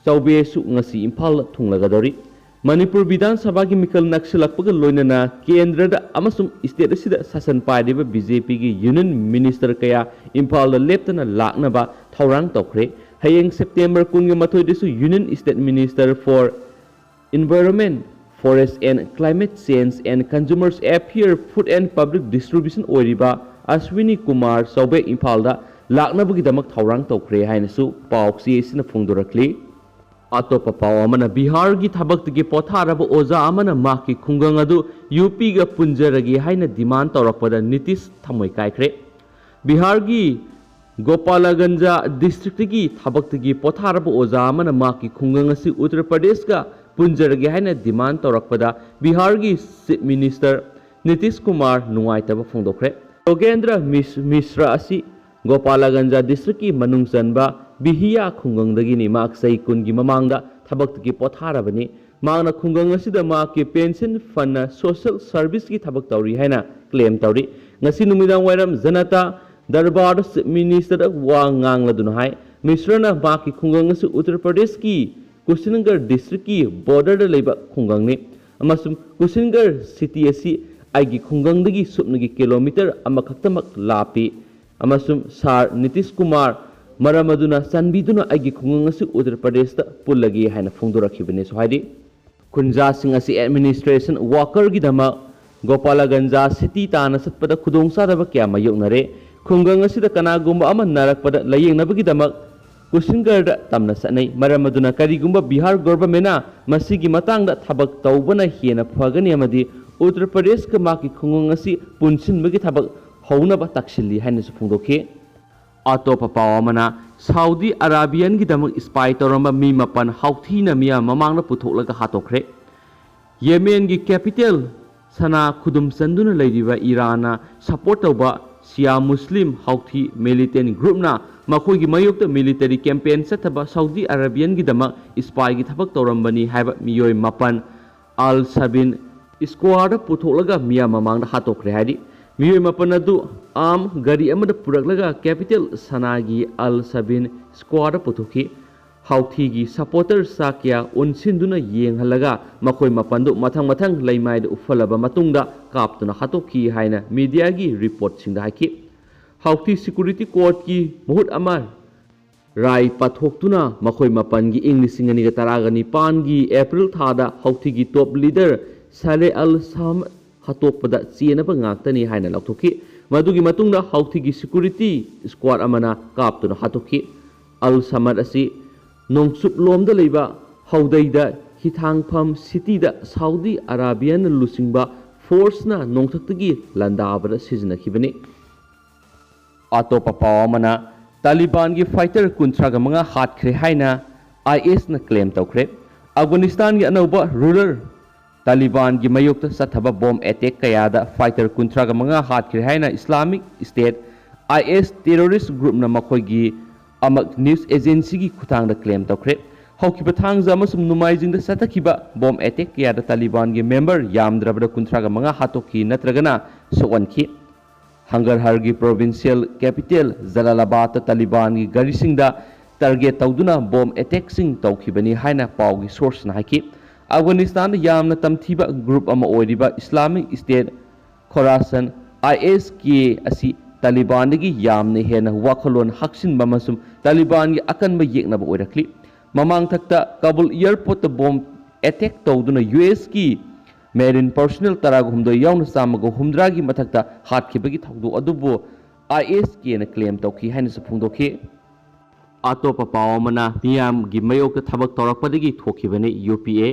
ꯆꯧꯕꯦꯁꯨ ꯉꯁꯤ ꯏꯝꯐꯥꯜꯗ ꯊꯨꯡꯂꯒꯗꯧꯔꯤ꯫ ꯃꯅꯤꯄꯨꯔ ꯕꯤꯙꯥꯟ ꯁꯚꯥꯒꯤ ꯃꯤꯈꯜ ꯅꯛꯁꯤꯜꯂꯛꯄꯒ ꯂꯣꯏꯅꯅ ꯀꯦꯟꯗ꯭ꯔꯗ ꯑꯃꯁꯨꯡ ꯁ꯭ꯇꯦꯠ ꯑꯁꯤꯗ ꯁꯥꯁꯟ ꯄꯥꯏꯔꯤꯕ ꯕꯤ ꯖꯦ ꯄꯤꯒꯤ ꯌꯨꯅꯤꯌꯟ ꯃꯤꯅꯤꯁꯇꯔ ꯀꯌꯥ ꯏꯝꯐꯥꯜꯗ ꯂꯦꯞꯇꯅ ꯂꯥꯛꯅꯕ ꯊꯧꯔꯥꯡ ꯇꯧꯈ꯭ꯔꯦ꯫ ꯍꯌꯦꯡ ꯁꯦꯞꯇꯦꯝꯕꯔ ꯀꯨꯟꯒ ꯃꯥꯊꯣꯏꯗꯁꯨ Union State Minister for Environment, Forest and Climate Change and Consumers Affair, Food and Public Distribution ꯑꯣꯏꯔꯤꯕ ꯑꯁ꯭ꯋꯤꯅꯤ ꯀꯨꯃꯥꯔ ꯆꯧꯕꯦ ꯏꯝꯐꯥꯜꯗ ꯂꯥꯛꯅꯕꯒꯤꯗꯃꯛ ꯊꯧꯔꯥꯡ ꯇꯧꯈ꯭ꯔꯦ ꯍꯥꯏꯅꯁꯨ ꯄꯥꯎ ꯆꯦ ꯑꯁꯤꯅ ꯐꯣꯡꯗꯣꯔꯛꯂꯤ꯫ ꯑꯇꯣꯞꯄ ꯄꯥꯎ ꯑꯃꯅ, ꯕꯤꯍꯥꯔꯒꯤ ꯊꯕꯛꯇꯒꯤ ꯄꯣꯊꯥꯔꯕ ꯑꯣꯖꯥ ꯑꯃꯅ ꯃꯍꯥꯛꯀꯤ ꯈꯨꯡꯒꯪ ꯑꯗꯨ ꯌꯨ ꯄꯤꯒ ꯄꯨꯟꯖꯔꯒꯦ ꯍꯥꯏꯅ ꯗꯤꯃꯥꯟ ꯇꯧꯔꯛꯄꯗ ꯅꯤꯇꯤꯁ ꯊꯃꯣꯏ ꯀꯥꯏꯈ꯭ꯔꯦ꯫ ꯕꯤꯍꯥꯔꯒꯤ ꯒꯣꯄꯥꯂꯒꯟꯖ ꯗꯤꯁꯇ꯭ꯔꯤꯛꯇꯒꯤ ꯊꯕꯛꯇꯒꯤ ꯄꯣꯊꯥꯔꯕ ꯑꯣꯖꯥ ꯑꯃꯅ ꯃꯍꯥꯛꯀꯤ ꯈꯨꯡꯒꯪ ꯑꯁꯤ ꯎꯠꯇꯔ ꯄ꯭ꯔꯗꯦꯁꯀ ꯄꯨꯟꯖꯔꯒꯦ ꯍꯥꯏꯅ ꯗꯤꯃꯥꯟ ꯇꯧꯔꯛꯄꯗ ꯕꯤꯍꯥꯔꯒꯤ ꯆꯤꯐ ꯃꯤꯅꯤꯁꯇꯔ ꯅꯤꯇꯤꯁ ꯀꯨꯃꯥꯔ ꯅꯨꯡꯉꯥꯏꯇꯕ ꯐꯣꯡꯗꯣꯛꯈ꯭ꯔꯦ꯫ ꯌꯣꯒꯦꯟꯗ꯭ꯔ ꯃꯤꯁ-, ꯃꯤꯁ꯭ꯔ ꯑꯁꯤ ꯒꯣꯄꯥꯂꯒꯟꯖ ꯗꯤꯁꯇ꯭ꯔꯤꯛꯀꯤ ꯃꯅꯨꯡ ꯆꯟꯕ ꯕꯤꯍꯤꯌꯥ ꯈꯨꯡꯒꯪꯗꯒꯤꯅꯤ꯫ ꯃꯍꯥꯛ ꯆꯍꯤ ꯀꯨꯟꯒꯤ ꯃꯃꯥꯡꯗ ꯊꯕꯛꯇꯒꯤ ꯄꯣꯊꯥꯔꯕꯅꯤ꯫ ꯃꯍꯥꯛꯅ ꯈꯨꯡꯒꯪ ꯑꯁꯤꯗ ꯃꯍꯥꯛꯀꯤ ꯄꯦꯟꯁꯟ ꯐꯟꯅ ꯁꯣꯁꯦꯜ ꯁꯔꯚꯤꯁꯀꯤ ꯊꯕꯛ ꯇꯧꯔꯤ ꯍꯥꯏꯅ ꯀ꯭ꯂꯦꯝ ꯇꯧꯔꯤ꯫ ꯉꯁꯤ ꯅꯨꯃꯤꯗꯥꯡ ꯋꯥꯏꯔꯝ ꯖꯅꯇꯥ ꯗꯔꯕꯥꯔꯗ ꯆꯤꯐ ꯃꯤꯅꯤꯁꯇꯔꯗ ꯋꯥ ꯉꯥꯡꯂꯗꯨꯅ ꯍꯥꯏ, ꯃꯤꯁ꯭ꯔꯅ ꯃꯍꯥꯛꯀꯤ ꯈꯨꯡꯒꯪ ꯑꯁꯤ ꯎꯠꯇꯔ ꯄ꯭ꯔꯗꯦꯁꯀꯤ ꯀꯨꯁꯤꯅꯒꯔ ꯗꯤꯁꯇ꯭ꯔꯤꯛꯀꯤ ꯕꯣꯔꯗꯔꯗ ꯂꯩꯕ ꯈꯨꯡꯒꯪꯅꯤ ꯑꯃꯁꯨꯡ ꯀꯨꯁꯤꯅꯒꯔ ꯁꯤꯇꯤ ꯑꯁꯤ ꯑꯩꯒꯤ ꯈꯨꯡꯒꯪꯗꯒꯤ ꯁꯨꯞꯅꯒꯤ ꯀꯤꯂꯣꯃꯤꯇꯔ ꯑꯃꯈꯛꯇꯃꯛ ꯂꯥꯞꯄꯤ꯫ ꯑꯃꯁꯨꯡ ꯁꯥꯔ ꯅꯤꯇꯤꯁ ꯀꯨꯃꯥꯔ, ꯃꯔꯝ ꯑꯗꯨꯅ ꯆꯥꯟꯕꯤꯗꯨꯅ ꯑꯩꯒꯤ ꯈꯨꯡꯒꯪ ꯑꯁꯤ ꯎꯠꯇꯔ ꯄ꯭ꯔꯗꯦꯁꯇ ꯄꯨꯜꯂꯒꯦ ꯍꯥꯏꯅ ꯐꯣꯡꯗꯣꯔꯛꯈꯤꯕꯅꯤꯁꯨ ꯍꯥꯏꯔꯤ꯫ ꯈꯨꯟꯖꯥꯁꯤꯡ ꯑꯁꯤ ꯑꯦꯗꯃꯤꯅꯤꯁꯇ꯭ꯔꯦꯁꯟ ꯋꯥꯀꯔꯒꯤꯗꯃꯛ ꯒꯣꯄꯥꯂꯒꯟꯖ ꯁꯤꯇꯤ ꯇꯥꯟꯅ ꯆꯠꯄꯗ ꯈꯨꯗꯣꯡꯆꯥꯗꯕ ꯀꯌꯥ ꯃꯥꯌꯣꯛꯅꯔꯦ꯫ ꯈꯨꯡꯒꯪ ꯑꯁꯤꯗ ꯀꯅꯥꯒꯨꯝꯕ ꯑꯃ ꯅꯥꯔꯛꯄꯗ ꯂꯥꯌꯦꯡꯅꯕꯒꯤꯗꯃꯛ ꯀꯨꯁꯤꯟꯒꯔꯗ ꯇꯝꯅ ꯆꯠꯅꯩ꯫ ꯃꯔꯝ ꯑꯗꯨꯅ ꯀꯔꯤꯒꯨꯝꯕ ꯕꯤꯍꯥꯔ ꯒꯣꯚꯔꯟꯃꯦꯟꯅ ꯃꯁꯤꯒꯤ ꯃꯇꯥꯡꯗ ꯊꯕꯛ ꯇꯧꯕꯅ ꯍꯦꯟꯅ ꯐꯒꯅꯤ ꯑꯃꯗꯤ ꯎꯠꯇꯔ ꯄ꯭ꯔꯗꯦꯁꯀ ꯃꯍꯥꯛꯀꯤ ꯈꯨꯡꯒꯪ ꯑꯁꯤ ꯄꯨꯟꯁꯤꯟꯕꯒꯤ ꯊꯕꯛ ꯍꯧꯅꯕ ꯇꯛꯁꯤꯜꯂꯤ ꯍꯥꯏꯅꯁꯨ ꯐꯣꯡꯗꯣꯛꯈꯤ꯫ ꯑꯇꯣꯞꯄ ꯄꯥꯎ ꯑꯃꯅ, ꯁꯥꯎꯗꯤ ꯑꯔꯥꯕꯤꯌꯥꯟꯒꯤꯗꯃꯛ ꯏꯁꯄꯥꯏ ꯇꯧꯔꯝꯕ ꯃꯤ ꯃꯥꯄꯟ ꯍꯥꯎꯊꯤꯅ ꯃꯤꯌꯥꯝ ꯃꯃꯥꯡꯗ ꯄꯨꯊꯣꯛꯂꯒ ꯍꯥꯠꯇꯣꯛꯈ꯭ꯔꯦ꯫ ꯌꯦꯃꯦꯟꯒꯤ ꯀꯦꯄꯤꯇꯦꯜ ꯁꯅꯥ ꯈꯨꯗꯨꯝ ꯆꯟꯗꯨꯅ ꯂꯩꯔꯤꯕ ꯏꯔꯥꯟꯅ ꯁꯄꯣꯔꯠ ꯇꯧꯕ ꯁꯤꯌꯥ ꯃꯨꯁꯂꯤꯝ ꯍꯥꯎꯊꯤ ꯃꯤꯂꯤꯇꯦꯟ ꯒ꯭ꯔꯨꯞꯅ ꯃꯈꯣꯏꯒꯤ ꯃꯥꯌꯣꯛꯇ ꯃꯤꯂꯤꯇꯔꯤ ꯀꯦꯝꯄꯦꯟ ꯆꯠꯊꯕ ꯁꯥꯎꯗꯤ ꯑꯔꯥꯕꯤꯌꯥꯟꯒꯤꯗꯃꯛ ꯏꯁꯄꯥꯏꯒꯤ ꯊꯕꯛ ꯇꯧꯔꯝꯕꯅꯤ ꯍꯥꯏꯕ ꯃꯤꯑꯣꯏ ꯃꯥꯄꯟ ꯑꯜ ꯁꯕꯤꯟ ꯁ꯭ꯀ꯭ꯋꯥꯔꯗ ꯄꯨꯊꯣꯛꯂꯒ ꯃꯤꯌꯥꯝ ꯃꯃꯥꯡꯗ ꯍꯥꯠꯇꯣꯛꯈ꯭ꯔꯦ ꯍꯥꯏꯔꯤ꯫ ꯃꯤꯑꯣꯏ ꯃꯥꯄꯟ ꯑꯗꯨ ꯑꯥꯝ ꯒꯥꯔꯤ ꯑꯃꯗ ꯄꯨꯔꯛꯂꯒ ꯀꯦꯄꯤꯇꯦꯜ ꯁꯅꯥꯒꯤ ꯑꯜ ꯁꯕꯤꯟ ꯁ꯭ꯀ꯭ꯋꯥꯔꯗ ꯄꯨꯊꯣꯛꯈꯤ꯫ ꯍꯥꯎꯊꯤꯒꯤ ꯁꯄꯣꯔꯇꯔ ꯆꯥ ꯀꯌꯥ ꯑꯣꯟꯁꯤꯟꯗꯨꯅ ꯌꯦꯡꯍꯜꯂꯒ ꯃꯈꯣꯏ ꯃꯥꯄꯟꯗꯨ ꯃꯊꯪ ꯃꯊꯪ ꯂꯩꯃꯥꯏꯗ ꯎꯞꯍꯜꯂꯕ ꯃꯇꯨꯡꯗ ꯀꯥꯞꯇꯨꯅ ꯍꯥꯠꯇꯣꯛꯈꯤ ꯍꯥꯏꯅ ꯃꯤꯗꯤꯌꯥꯒꯤ ꯔꯤꯄꯣꯔꯠꯁꯤꯡꯗ ꯍꯥꯏꯈꯤ꯫ ꯍꯥꯎꯊꯤ ꯁꯦꯀ꯭ꯌꯨꯔꯤꯇꯤ ꯀꯣꯔꯠꯀꯤ ꯃꯍꯨꯠ ꯑꯃ ꯔꯥꯏ ꯄꯥꯊꯣꯛꯇꯨꯅ ꯃꯈꯣꯏ ꯃꯥꯄꯟꯒꯤ ꯏꯪ ꯂꯤꯁꯤꯡ ꯑꯅꯤꯒ ꯇꯔꯥꯒ ꯅꯤꯄꯥꯟꯒꯤ ꯑꯦꯄ꯭ꯔꯤꯜ ꯊꯥꯗ ꯍꯥꯎꯊꯤꯒꯤ ꯇꯣꯞ ꯂꯤꯗꯔ ꯁꯥꯂꯦ ꯑꯜ ꯁꯥꯝ ꯍꯥꯠꯇꯣꯛꯄꯗ ꯆꯦꯟꯅꯕ ꯉꯥꯛꯇꯅꯤ ꯍꯥꯏꯅ ꯂꯥꯎꯊꯣꯛꯈꯤ꯫ ꯃꯗꯨꯒꯤ ꯃꯇꯨꯡꯗ ꯍꯥꯎꯊꯤꯒꯤ ꯁꯦꯀ꯭ꯌꯨꯔꯤꯇꯤ ꯁ꯭ꯀ꯭ꯋꯥꯗ ꯑꯃꯅ ꯀꯥꯞꯇꯨꯅ ꯍꯥꯠꯇꯣꯛꯈꯤ꯫ ꯑꯜ ꯁꯃꯗ ꯑꯁꯤ ꯅꯣꯡꯆꯨꯞꯂꯣꯝꯗ ꯂꯩꯕ ꯍꯧꯗꯩꯗ ꯍꯤꯊꯥꯡꯐꯝ ꯁꯤꯇꯤꯗ ꯁꯥꯎꯗꯤ ꯑꯔꯥꯕꯤꯌꯥꯟꯅ ꯂꯨꯆꯤꯡꯕ ꯐꯣꯔꯁꯅ ꯅꯣꯡꯊꯛꯇꯒꯤ ꯂꯥꯟꯗꯥꯕꯗ ꯁꯤꯖꯤꯟꯅꯈꯤꯕꯅꯤ꯫ ꯑꯇꯣꯞꯄ ꯄꯥꯎ ꯑꯃꯅ, ꯇꯥꯂꯤꯕꯥꯟꯒꯤ ꯐꯥꯏꯇꯔ ꯀꯨꯟꯊ꯭ꯔꯥꯒ ꯃꯉꯥ ꯍꯥꯠꯈ꯭ꯔꯦ ꯍꯥꯏꯅ ꯑꯥꯏ ꯑꯦꯁꯅ ꯀ꯭ꯂꯦꯝ ꯇꯧꯈ꯭ꯔꯦ꯫ ꯑꯐꯒꯥꯅꯤꯁꯇꯥꯟꯒꯤ ꯑꯅꯧꯕ ꯔꯨꯂꯔ ꯇꯥꯂꯤꯕꯥꯟꯒꯤ ꯃꯥꯌꯣꯛꯇ ꯆꯠꯊꯕ ꯕꯣꯝ ꯑꯦꯇꯦꯛ ꯀꯌꯥꯗ ꯐꯥꯏꯇꯔ ꯀꯨꯟꯊ꯭ꯔꯥꯒ ꯃꯉꯥ ꯍꯥꯠꯈ꯭ꯔꯦ ꯍꯥꯏꯅ ꯏꯁꯂꯥꯃꯤꯛ ꯁ꯭ꯇꯦꯠ, ꯑꯥꯏ ꯑꯦꯁ, ꯇꯦꯔꯣꯔꯤꯁ ꯒ꯭ꯔꯨꯞꯅ ꯃꯈꯣꯏꯒꯤ ꯑꯃꯛ ꯅ꯭ꯌꯨꯁ ꯑꯦꯖꯦꯟꯁꯤꯒꯤ ꯈꯨꯠꯊꯥꯡꯗ ꯀ꯭ꯂꯦꯝ ꯇꯧꯈ꯭ꯔꯦ꯫ ꯍꯧꯈꯤꯕ ꯊꯥꯡꯖ ꯑꯃꯁꯨꯡ ꯅꯣꯡꯃꯥꯏꯖꯤꯡꯗ ꯆꯠꯊꯈꯤꯕ ꯕꯣꯝ ꯑꯦꯇꯦꯛ ꯀꯌꯥꯗ ꯇꯥꯂꯤꯕꯥꯟꯒꯤ ꯃꯦꯝꯕꯔ ꯌꯥꯝꯗ꯭ꯔꯕꯗ ꯀꯨꯟꯊ꯭ꯔꯥꯒ ꯃꯉꯥ ꯍꯥꯠꯇꯣꯛꯈꯤ ꯅꯠꯇ꯭ꯔꯒꯅ ꯁꯣꯛꯍꯟꯈꯤ꯫ ꯍꯪꯒꯔꯍꯔꯒꯤ ꯄ꯭ꯔꯣꯚꯤꯟꯁꯤꯌꯦꯜ ꯀꯦꯄꯤꯇꯦꯜ ꯖꯂꯥꯂꯥꯕꯥꯗꯇ ꯇꯥꯂꯤꯕꯥꯟꯒꯤ ꯒꯥꯔꯤꯁꯤꯡꯗ ꯇꯥꯔꯒꯦꯠ ꯇꯧꯗꯨꯅ ꯕꯣꯝ ꯑꯦꯇꯦꯛꯁꯤꯡ ꯇꯧꯈꯤꯕꯅꯤ ꯍꯥꯏꯅ ꯄꯥꯎꯒꯤ ꯁꯣꯔꯁꯅ ꯍꯥꯏꯈꯤ꯫ ꯑꯐꯒꯥꯅꯤꯁꯇꯥꯟꯗ ꯌꯥꯝꯅ ꯇꯝꯊꯤꯕ ꯒ꯭ꯔꯨꯞ ꯑꯃ ꯑꯣꯏꯔꯤꯕ ꯏꯁꯂꯥꯃꯤꯛ ꯁ꯭ꯇꯦꯠ ꯈꯣꯔꯥꯁꯟ, ꯑꯥꯏ ꯑꯦꯁ ꯀꯦ, ꯑꯁꯤ ꯇꯥꯂꯤꯕꯥꯟꯗꯒꯤ ꯌꯥꯝꯅ ꯍꯦꯟꯅ ꯋꯥꯈꯜꯂꯣꯟ ꯍꯥꯛꯆꯤꯟꯕ ꯑꯃꯁꯨꯡ ꯇꯥꯂꯤꯕꯥꯟꯒꯤ ꯑꯀꯟꯕ ꯌꯦꯛꯅꯕ ꯑꯣꯏꯔꯛꯂꯤ꯫ ꯃꯃꯥꯡꯊꯛꯇ ꯀꯥꯕꯨꯜ airport bomb attack ꯇꯧꯗꯨꯅ U S ꯀꯤ marine personnel ꯇꯔꯥꯒ ꯍꯨꯝꯗꯣꯏ ꯌꯥꯎꯅ ꯆꯥꯝꯃꯒ ꯍꯨꯝꯗ꯭ꯔꯥꯒꯤ ꯃꯊꯛꯇ ꯍꯥꯠꯈꯤꯕꯒꯤ ꯊꯧꯗꯣꯛ ꯑꯗꯨꯕꯨ I S Kꯅ claim ꯇꯧꯈꯤ ꯍꯥꯏꯅꯁꯨ ꯐꯣꯡꯗꯣꯛꯈꯤ꯫ ꯑꯇꯣꯞꯄ ꯄꯥꯎ ꯑꯃꯅ, ꯃꯤꯌꯥꯝꯒꯤ ꯃꯥꯌꯣꯛꯇ ꯊꯕꯛ ꯇꯧꯔꯛꯄꯗꯒꯤ ꯊꯣꯛꯈꯤꯕꯅꯤ꯫ U P A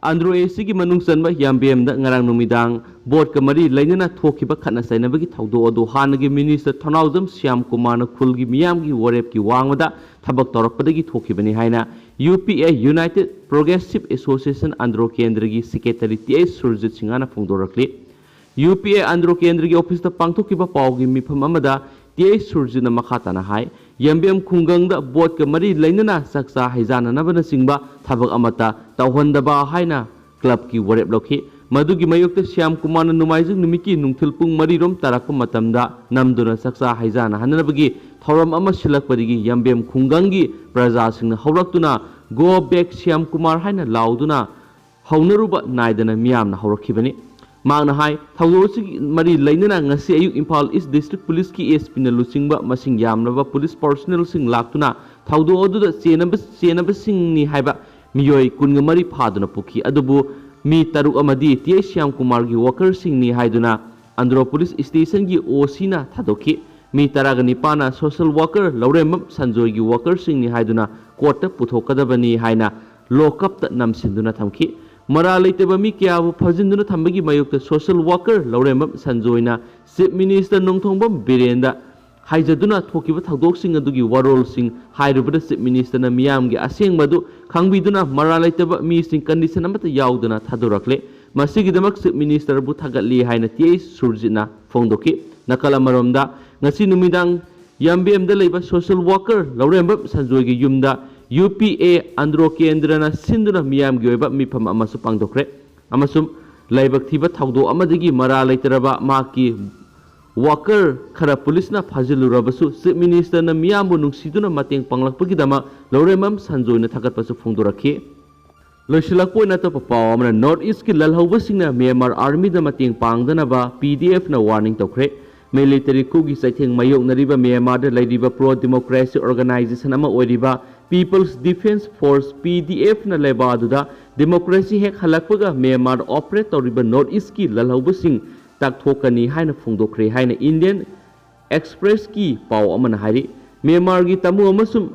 Andro A Cꯒꯤ ꯃꯅꯨꯡ ꯆꯟꯕ ꯌꯥꯝꯕꯦꯝꯗ ꯉꯔꯥꯡ ꯅꯨꯃꯤꯗꯥꯡ ꯕꯣꯠꯀ ꯃꯔꯤ ꯂꯩꯅꯅ ꯊꯣꯛꯈꯤꯕ ꯈꯠꯅ ꯆꯩꯅꯕꯒꯤ ꯊꯧꯗꯣꯛ ꯑꯗꯨ ꯍꯥꯟꯅꯒꯤ minister ꯊꯧꯅꯥꯎꯖꯝ ꯁ꯭ꯌꯥꯝ ꯀꯨꯃꯥꯔꯅ ꯈꯨꯜꯒꯤ ꯃꯤꯌꯥꯝꯒꯤ ꯋꯥꯔꯦꯞꯀꯤ ꯋꯥꯡꯃꯗ ꯊꯕꯛ ꯇꯧꯔꯛꯄꯗꯒꯤ ꯊꯣꯛꯈꯤꯕꯅꯤ ꯍꯥꯏꯅ U P A United Progressive Association Andro ꯀꯦꯟꯗ꯭ꯔꯒꯤ secretary T I ꯁꯨꯔꯖꯤꯠ ꯁꯤꯡꯍꯅ ꯐꯣꯡꯗꯣꯔꯛꯂꯤ꯫ U P A ꯑꯟꯗ꯭ꯔꯣ ꯀꯦꯟꯗ꯭ꯔꯒꯤ officeꯇ ꯄꯥꯡꯊꯣꯛꯈꯤꯕ ꯄꯥꯎꯒꯤ ꯃꯤꯐꯝ ꯑꯃꯗ T I ꯁꯨꯔꯖꯤꯠꯅ ꯃꯈꯥ ꯇꯥꯅ ꯍꯥꯏ, ꯌꯥꯝꯕꯦꯝ ꯈꯨꯡꯒꯪꯗ ꯕꯣꯠꯀ ꯃꯔꯤ ꯂꯩꯅꯅ ꯆꯥꯛꯆꯥ ꯍꯩꯖꯥꯟꯅꯅꯕꯅꯆꯤꯡꯕ ꯊꯕꯛ ꯑꯃꯠꯇ ꯇꯧꯍꯟꯗꯕ ꯍꯥꯏꯅ clubꯀꯤ ꯋꯥꯔꯦꯞ ꯂꯧꯈꯤ꯫ ꯃꯗꯨꯒꯤ ꯃꯥꯌꯣꯛꯇ ꯁ꯭ꯌꯥꯝ ꯀꯨꯃꯥꯔꯅ ꯅꯣꯡꯃꯥꯏꯖꯤꯡ ꯅꯨꯃꯤꯠꯀꯤ ꯅꯨꯡꯊꯤꯜ ꯄꯨꯡ ꯃꯔꯤꯔꯣꯝ ꯇꯥꯔꯛꯄ ꯃꯇꯝꯗ ꯅꯝꯗꯨꯅ ꯆꯥꯛꯆꯥ ꯍꯩꯖꯥꯟꯅꯍꯟꯅꯕꯒꯤ ꯊꯧꯔꯝ ꯑꯃ ꯁꯤꯜꯂꯛꯄꯗꯒꯤ ꯌꯥꯝꯕꯦꯝ ꯈꯨꯡꯒꯪꯒꯤ ꯄ꯭ꯔꯖꯥꯁꯤꯡꯅ ꯍꯧꯔꯛꯇꯨꯅ "Go back ꯁ꯭ꯌꯥꯝ ꯀꯨꯃꯥꯔ" ꯍꯥꯏꯅ ꯂꯥꯎꯗꯨꯅ ꯍꯧꯅꯔꯨꯕ ꯅꯥꯏꯗꯅ ꯃꯤꯌꯥꯝꯅ ꯍꯧꯔꯛꯈꯤꯕꯅꯤ꯫ ꯃꯍꯥꯛꯅ ꯍꯥꯏ, ꯊꯧꯗꯣꯛ ꯑꯁꯤꯒꯤ ꯃꯔꯤ ꯂꯩꯅꯅ ꯉꯁꯤ ꯑꯌꯨꯛ ꯏꯝꯐꯥꯜ East District Policeꯀꯤ S Pꯅ ꯂꯨꯆꯤꯡꯕ ꯃꯁꯤꯡ ꯌꯥꯝꯂꯕ police personnelꯁꯤꯡ ꯂꯥꯛꯇꯨꯅ ꯊꯧꯗꯣꯛ ꯑꯗꯨꯗ ꯆꯦꯟꯅꯕ-, ꯆꯦꯟꯅꯕꯁꯤꯡꯅꯤ ꯍꯥꯏꯕ ꯃꯤꯑꯣꯏ ꯀꯨꯟꯒ ꯃꯔꯤ ꯐꯥꯗꯨꯅ ꯄꯨꯈꯤ꯫ ꯑꯗꯨꯕꯨ ꯃꯤ ꯇꯔꯨꯛ ꯑꯃꯗꯤ T I ꯁ꯭ꯌꯥꯝ ꯀꯨꯃꯥꯔꯒꯤ workerꯁꯤꯡꯅꯤ ꯍꯥꯏꯗꯨꯅ ꯑꯟꯗ꯭ꯔꯣ police stationꯒꯤ OCꯅ ꯊꯥꯗꯣꯛꯈꯤ꯫ ꯃꯤ ꯇꯔꯥꯒ ꯅꯤꯄꯥꯟꯅ social worker ꯂꯧꯔꯦꯝꯕꯝ ꯁꯟꯖꯣꯏꯒꯤ workerꯁꯤꯡꯅꯤ ꯍꯥꯏꯗꯨꯅ courtꯇ ꯄꯨꯊꯣꯛꯀꯗꯕꯅꯤ ꯍꯥꯏꯅ lockupꯇ ꯅꯝꯁꯤꯟꯗꯨꯅ ꯊꯝꯈꯤ꯫ ꯃꯔꯥꯜ ꯂꯩꯇꯕ ꯃꯤ ꯀꯌꯥꯕꯨ ꯐꯥꯖꯤꯟꯗꯨꯅ ꯊꯝꯕꯒꯤ ꯃꯥꯌꯣꯛꯇ social worker ꯂꯧꯔꯦꯝꯕꯝ ꯁꯟꯖꯣꯏꯅ Chief Minister ꯅꯣꯡꯊꯣꯝꯕꯝ ꯕꯤꯔꯦꯟꯗ ꯍꯥꯏꯖꯗꯨꯅ ꯊꯣꯛꯈꯤꯕ ꯊꯧꯗꯣꯛꯁꯤꯡ ꯑꯗꯨꯒꯤ ꯋꯥꯔꯣꯜꯁꯤꯡ ꯍꯥꯏꯔꯨꯕꯗ Chief Ministerꯅ ꯃꯤꯌꯥꯝꯒꯤ ꯑꯁꯦꯡꯕ ꯑꯗꯨ ꯈꯪꯕꯤꯗꯨꯅ ꯃꯔꯥꯜ ꯂꯩꯇꯕ ꯃꯤꯁꯤꯡ condition ꯑꯃꯠꯇ ꯌꯥꯎꯗꯅ ꯊꯥꯗꯣꯔꯛꯂꯦ꯫ ꯃꯁꯤꯒꯤꯗꯃꯛ Chief Ministerꯕꯨ ꯊꯥꯒꯠꯂꯤ ꯍꯥꯏꯅ T I ꯁꯨꯔꯖꯤꯠꯅ ꯐꯣꯡꯗꯣꯛꯈꯤ꯫ ꯅꯥꯀꯜ ꯑꯃꯔꯣꯝꯗ, ꯉꯁꯤ ꯅꯨꯃꯤꯗꯥꯡ ꯌꯥꯝꯕꯦꯝꯗ ꯂꯩꯕ social worker ꯂꯧꯔꯦꯝꯕꯝ ꯁꯟꯖꯣꯏꯒꯤ ꯌꯨꯝꯗ U P A ꯑꯟꯗ꯭ꯔꯣ ꯀꯦꯟꯗ꯭ꯔꯅ ꯁꯤꯟꯗꯨꯅ ꯃꯤꯌꯥꯝꯒꯤ ꯑꯣꯏꯕ ꯃꯤꯐꯝ ꯑꯃꯁꯨ ꯄꯥꯡꯊꯣꯛꯈ꯭ꯔꯦ ꯑꯃꯁꯨꯡ ꯂꯥꯏꯕꯛ ꯊꯤꯕ ꯊꯧꯗꯣꯛ ꯑꯃꯗꯒꯤ ꯃꯔꯥꯜ ꯂꯩꯇꯔꯕ ꯃꯍꯥꯛꯀꯤ worker ꯈꯔ policeꯅ ꯐꯥꯖꯤꯜꯂꯨꯔꯕꯁꯨ Chief Ministerꯅ ꯃꯤꯌꯥꯝꯕꯨ ꯅꯨꯡꯁꯤꯗꯨꯅ ꯃꯇꯦꯡ ꯄꯥꯡꯂꯛꯄꯒꯤꯗꯃꯛ ꯂꯧꯔꯦꯝꯕꯝ ꯁꯟꯖꯣꯏꯅ ꯊꯥꯒꯠꯄꯁꯨ ꯐꯣꯡꯗꯣꯔꯛꯈꯤ꯫ ꯂꯣꯏꯁꯤꯜꯂꯛꯄ ꯑꯣꯏꯅ ꯑꯇꯣꯞꯄ ꯄꯥꯎ ꯑꯃꯅ, North Eastꯀꯤ ꯂꯜꯍꯧꯕꯁꯤꯡꯅ Myanmar Armyꯗ ꯃꯇꯦꯡ ꯄꯥꯡꯗꯅꯕ P D Fꯅ warning ꯇꯧꯈ꯭ꯔꯦ꯫ Military coup ꯒꯤ ꯆꯩꯊꯦꯡ ꯃꯥꯌꯣꯛꯅꯔꯤꯕ ꯃ꯭ꯌꯥꯟꯃꯥꯔꯗ ꯂꯩꯔꯤꯕ pro democracy organization ꯑꯃ ꯑꯣꯏꯔꯤꯕ People's Defence Force, P D F ꯅ ꯂꯩꯕꯥꯛ ꯑꯗꯨꯗ democracy ꯍꯦꯛ ꯍꯜꯂꯛꯄꯒ ꯃ꯭ꯌꯥꯟꯃꯥꯔꯗ operate ꯇꯧꯔꯤꯕ North East ꯀꯤ ꯂꯥꯜꯍꯧꯕꯁꯤꯡ ꯇꯥꯛꯊꯣꯛꯀꯅꯤ ꯍꯥꯏꯅ ꯐꯣꯡꯗꯣꯛꯈ꯭ꯔꯦ ꯍꯥꯏꯅ Indian Express ꯀꯤ ꯄꯥꯎ ꯑꯃꯅ ꯍꯥꯏꯔꯤ꯫ ꯃ꯭ꯌꯥꯟꯃꯥꯔꯒꯤ ꯇꯥꯃꯨ ꯑꯃꯁꯨꯡ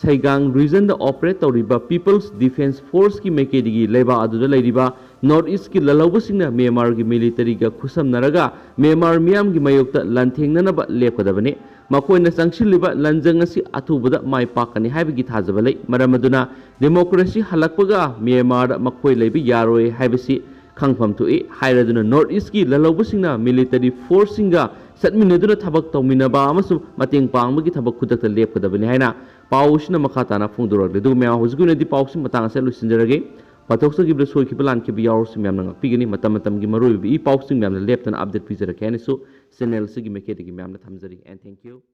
ꯁꯩꯒꯥꯡ region ꯗ operate ꯇꯧꯔꯤꯕ People's Defence Force ꯀꯤ ꯃꯥꯏꯀꯩꯗꯒꯤ ꯂꯩꯕꯥꯛ ꯑꯗꯨꯗ ꯂꯩꯔꯤꯕ North East ꯀꯤ ꯂꯥꯜꯍꯧꯕꯁꯤꯡꯅ ꯃ꯭ꯌꯥꯟꯃꯥꯔꯒꯤ military ꯒ ꯈꯨꯠꯁꯝꯅꯔꯒ ꯃ꯭ꯌꯥꯟꯃꯥꯔ ꯃꯤꯌꯥꯝꯒꯤ ꯃꯥꯌꯣꯛꯇ ꯂꯥꯟꯊꯦꯡꯅꯅꯕ ꯂꯦꯞꯀꯗꯕꯅꯤ꯫ ꯃꯈꯣꯏꯅ ꯆꯪꯁꯤꯜꯂꯤꯕ ꯂꯥꯟꯖꯪ ꯑꯁꯤ ꯑꯊꯨꯕꯗ ꯃꯥꯏ ꯄꯥꯛꯀꯅꯤ ꯍꯥꯏꯕꯒꯤ ꯊꯥꯖꯕ ꯂꯩ꯫ ꯃꯔꯝ ꯑꯗꯨꯅ democracy ꯍꯜꯂꯛꯄꯒ ꯃ꯭ꯌꯥꯟꯃꯥꯔꯗ ꯃꯈꯣꯏ ꯂꯩꯕ ꯌꯥꯔꯣꯏ ꯍꯥꯏꯕꯁꯤ ꯈꯪꯐꯝ ꯊꯣꯛꯏ꯫ ꯍꯥꯏꯔꯗꯨꯅ North East ꯀꯤ ꯂꯥꯜꯍꯧꯕꯁꯤꯡꯅ military force ꯁꯤꯡꯒ ꯆꯠꯃꯤꯟꯅꯗꯨꯅ ꯊꯕꯛ ꯇꯧꯃꯤꯟꯅꯕ ꯑꯃꯁꯨꯡ ꯃꯇꯦꯡ ꯄꯥꯡꯕꯒꯤ ꯊꯕꯛ ꯈꯨꯗꯛꯇ ꯂꯦꯞꯀꯗꯕꯅꯤ ꯍꯥꯏꯅ ꯄꯥꯎꯁꯤꯅ ꯃꯈꯥ ꯇꯥꯅ ꯐꯣꯡꯗꯣꯔꯛꯂꯤ꯫ ꯑꯗꯨꯒ ꯃꯌꯥꯝ, ꯍꯧꯖꯤꯛꯀꯤ ꯑꯣꯏꯅꯗꯤ ꯄꯥꯎꯁꯤ ꯃꯇꯥꯡ ꯑꯁꯤꯗ ꯂꯣꯏꯁꯤꯟꯖꯔꯒꯦ꯫ ꯄꯥꯊꯣꯛꯆꯈꯤꯕꯗ ꯁꯣꯏꯈꯤꯕ ꯂꯥꯟꯈꯤꯕ ꯌꯥꯎꯔꯁꯨ ꯃꯌꯥꯝꯅ ꯉꯥꯛꯄꯤꯒꯅꯤ꯫ ꯃꯇꯝ ꯃꯇꯝꯒꯤ ꯃꯔꯨꯑꯣꯏꯕ ꯏ ꯄꯥꯎꯁꯤꯡ ꯃꯌꯥꯝꯅ ꯂꯦꯞꯇꯅ update ꯄꯤꯖꯔꯛꯀꯦ ꯍꯥꯏꯅꯁꯨ channel ꯑꯁꯤꯒꯤ ꯃꯥꯏꯀꯩꯗꯒꯤ ꯃꯌꯥꯝꯅ ꯊꯝꯖꯔꯤ꯫ And thank you.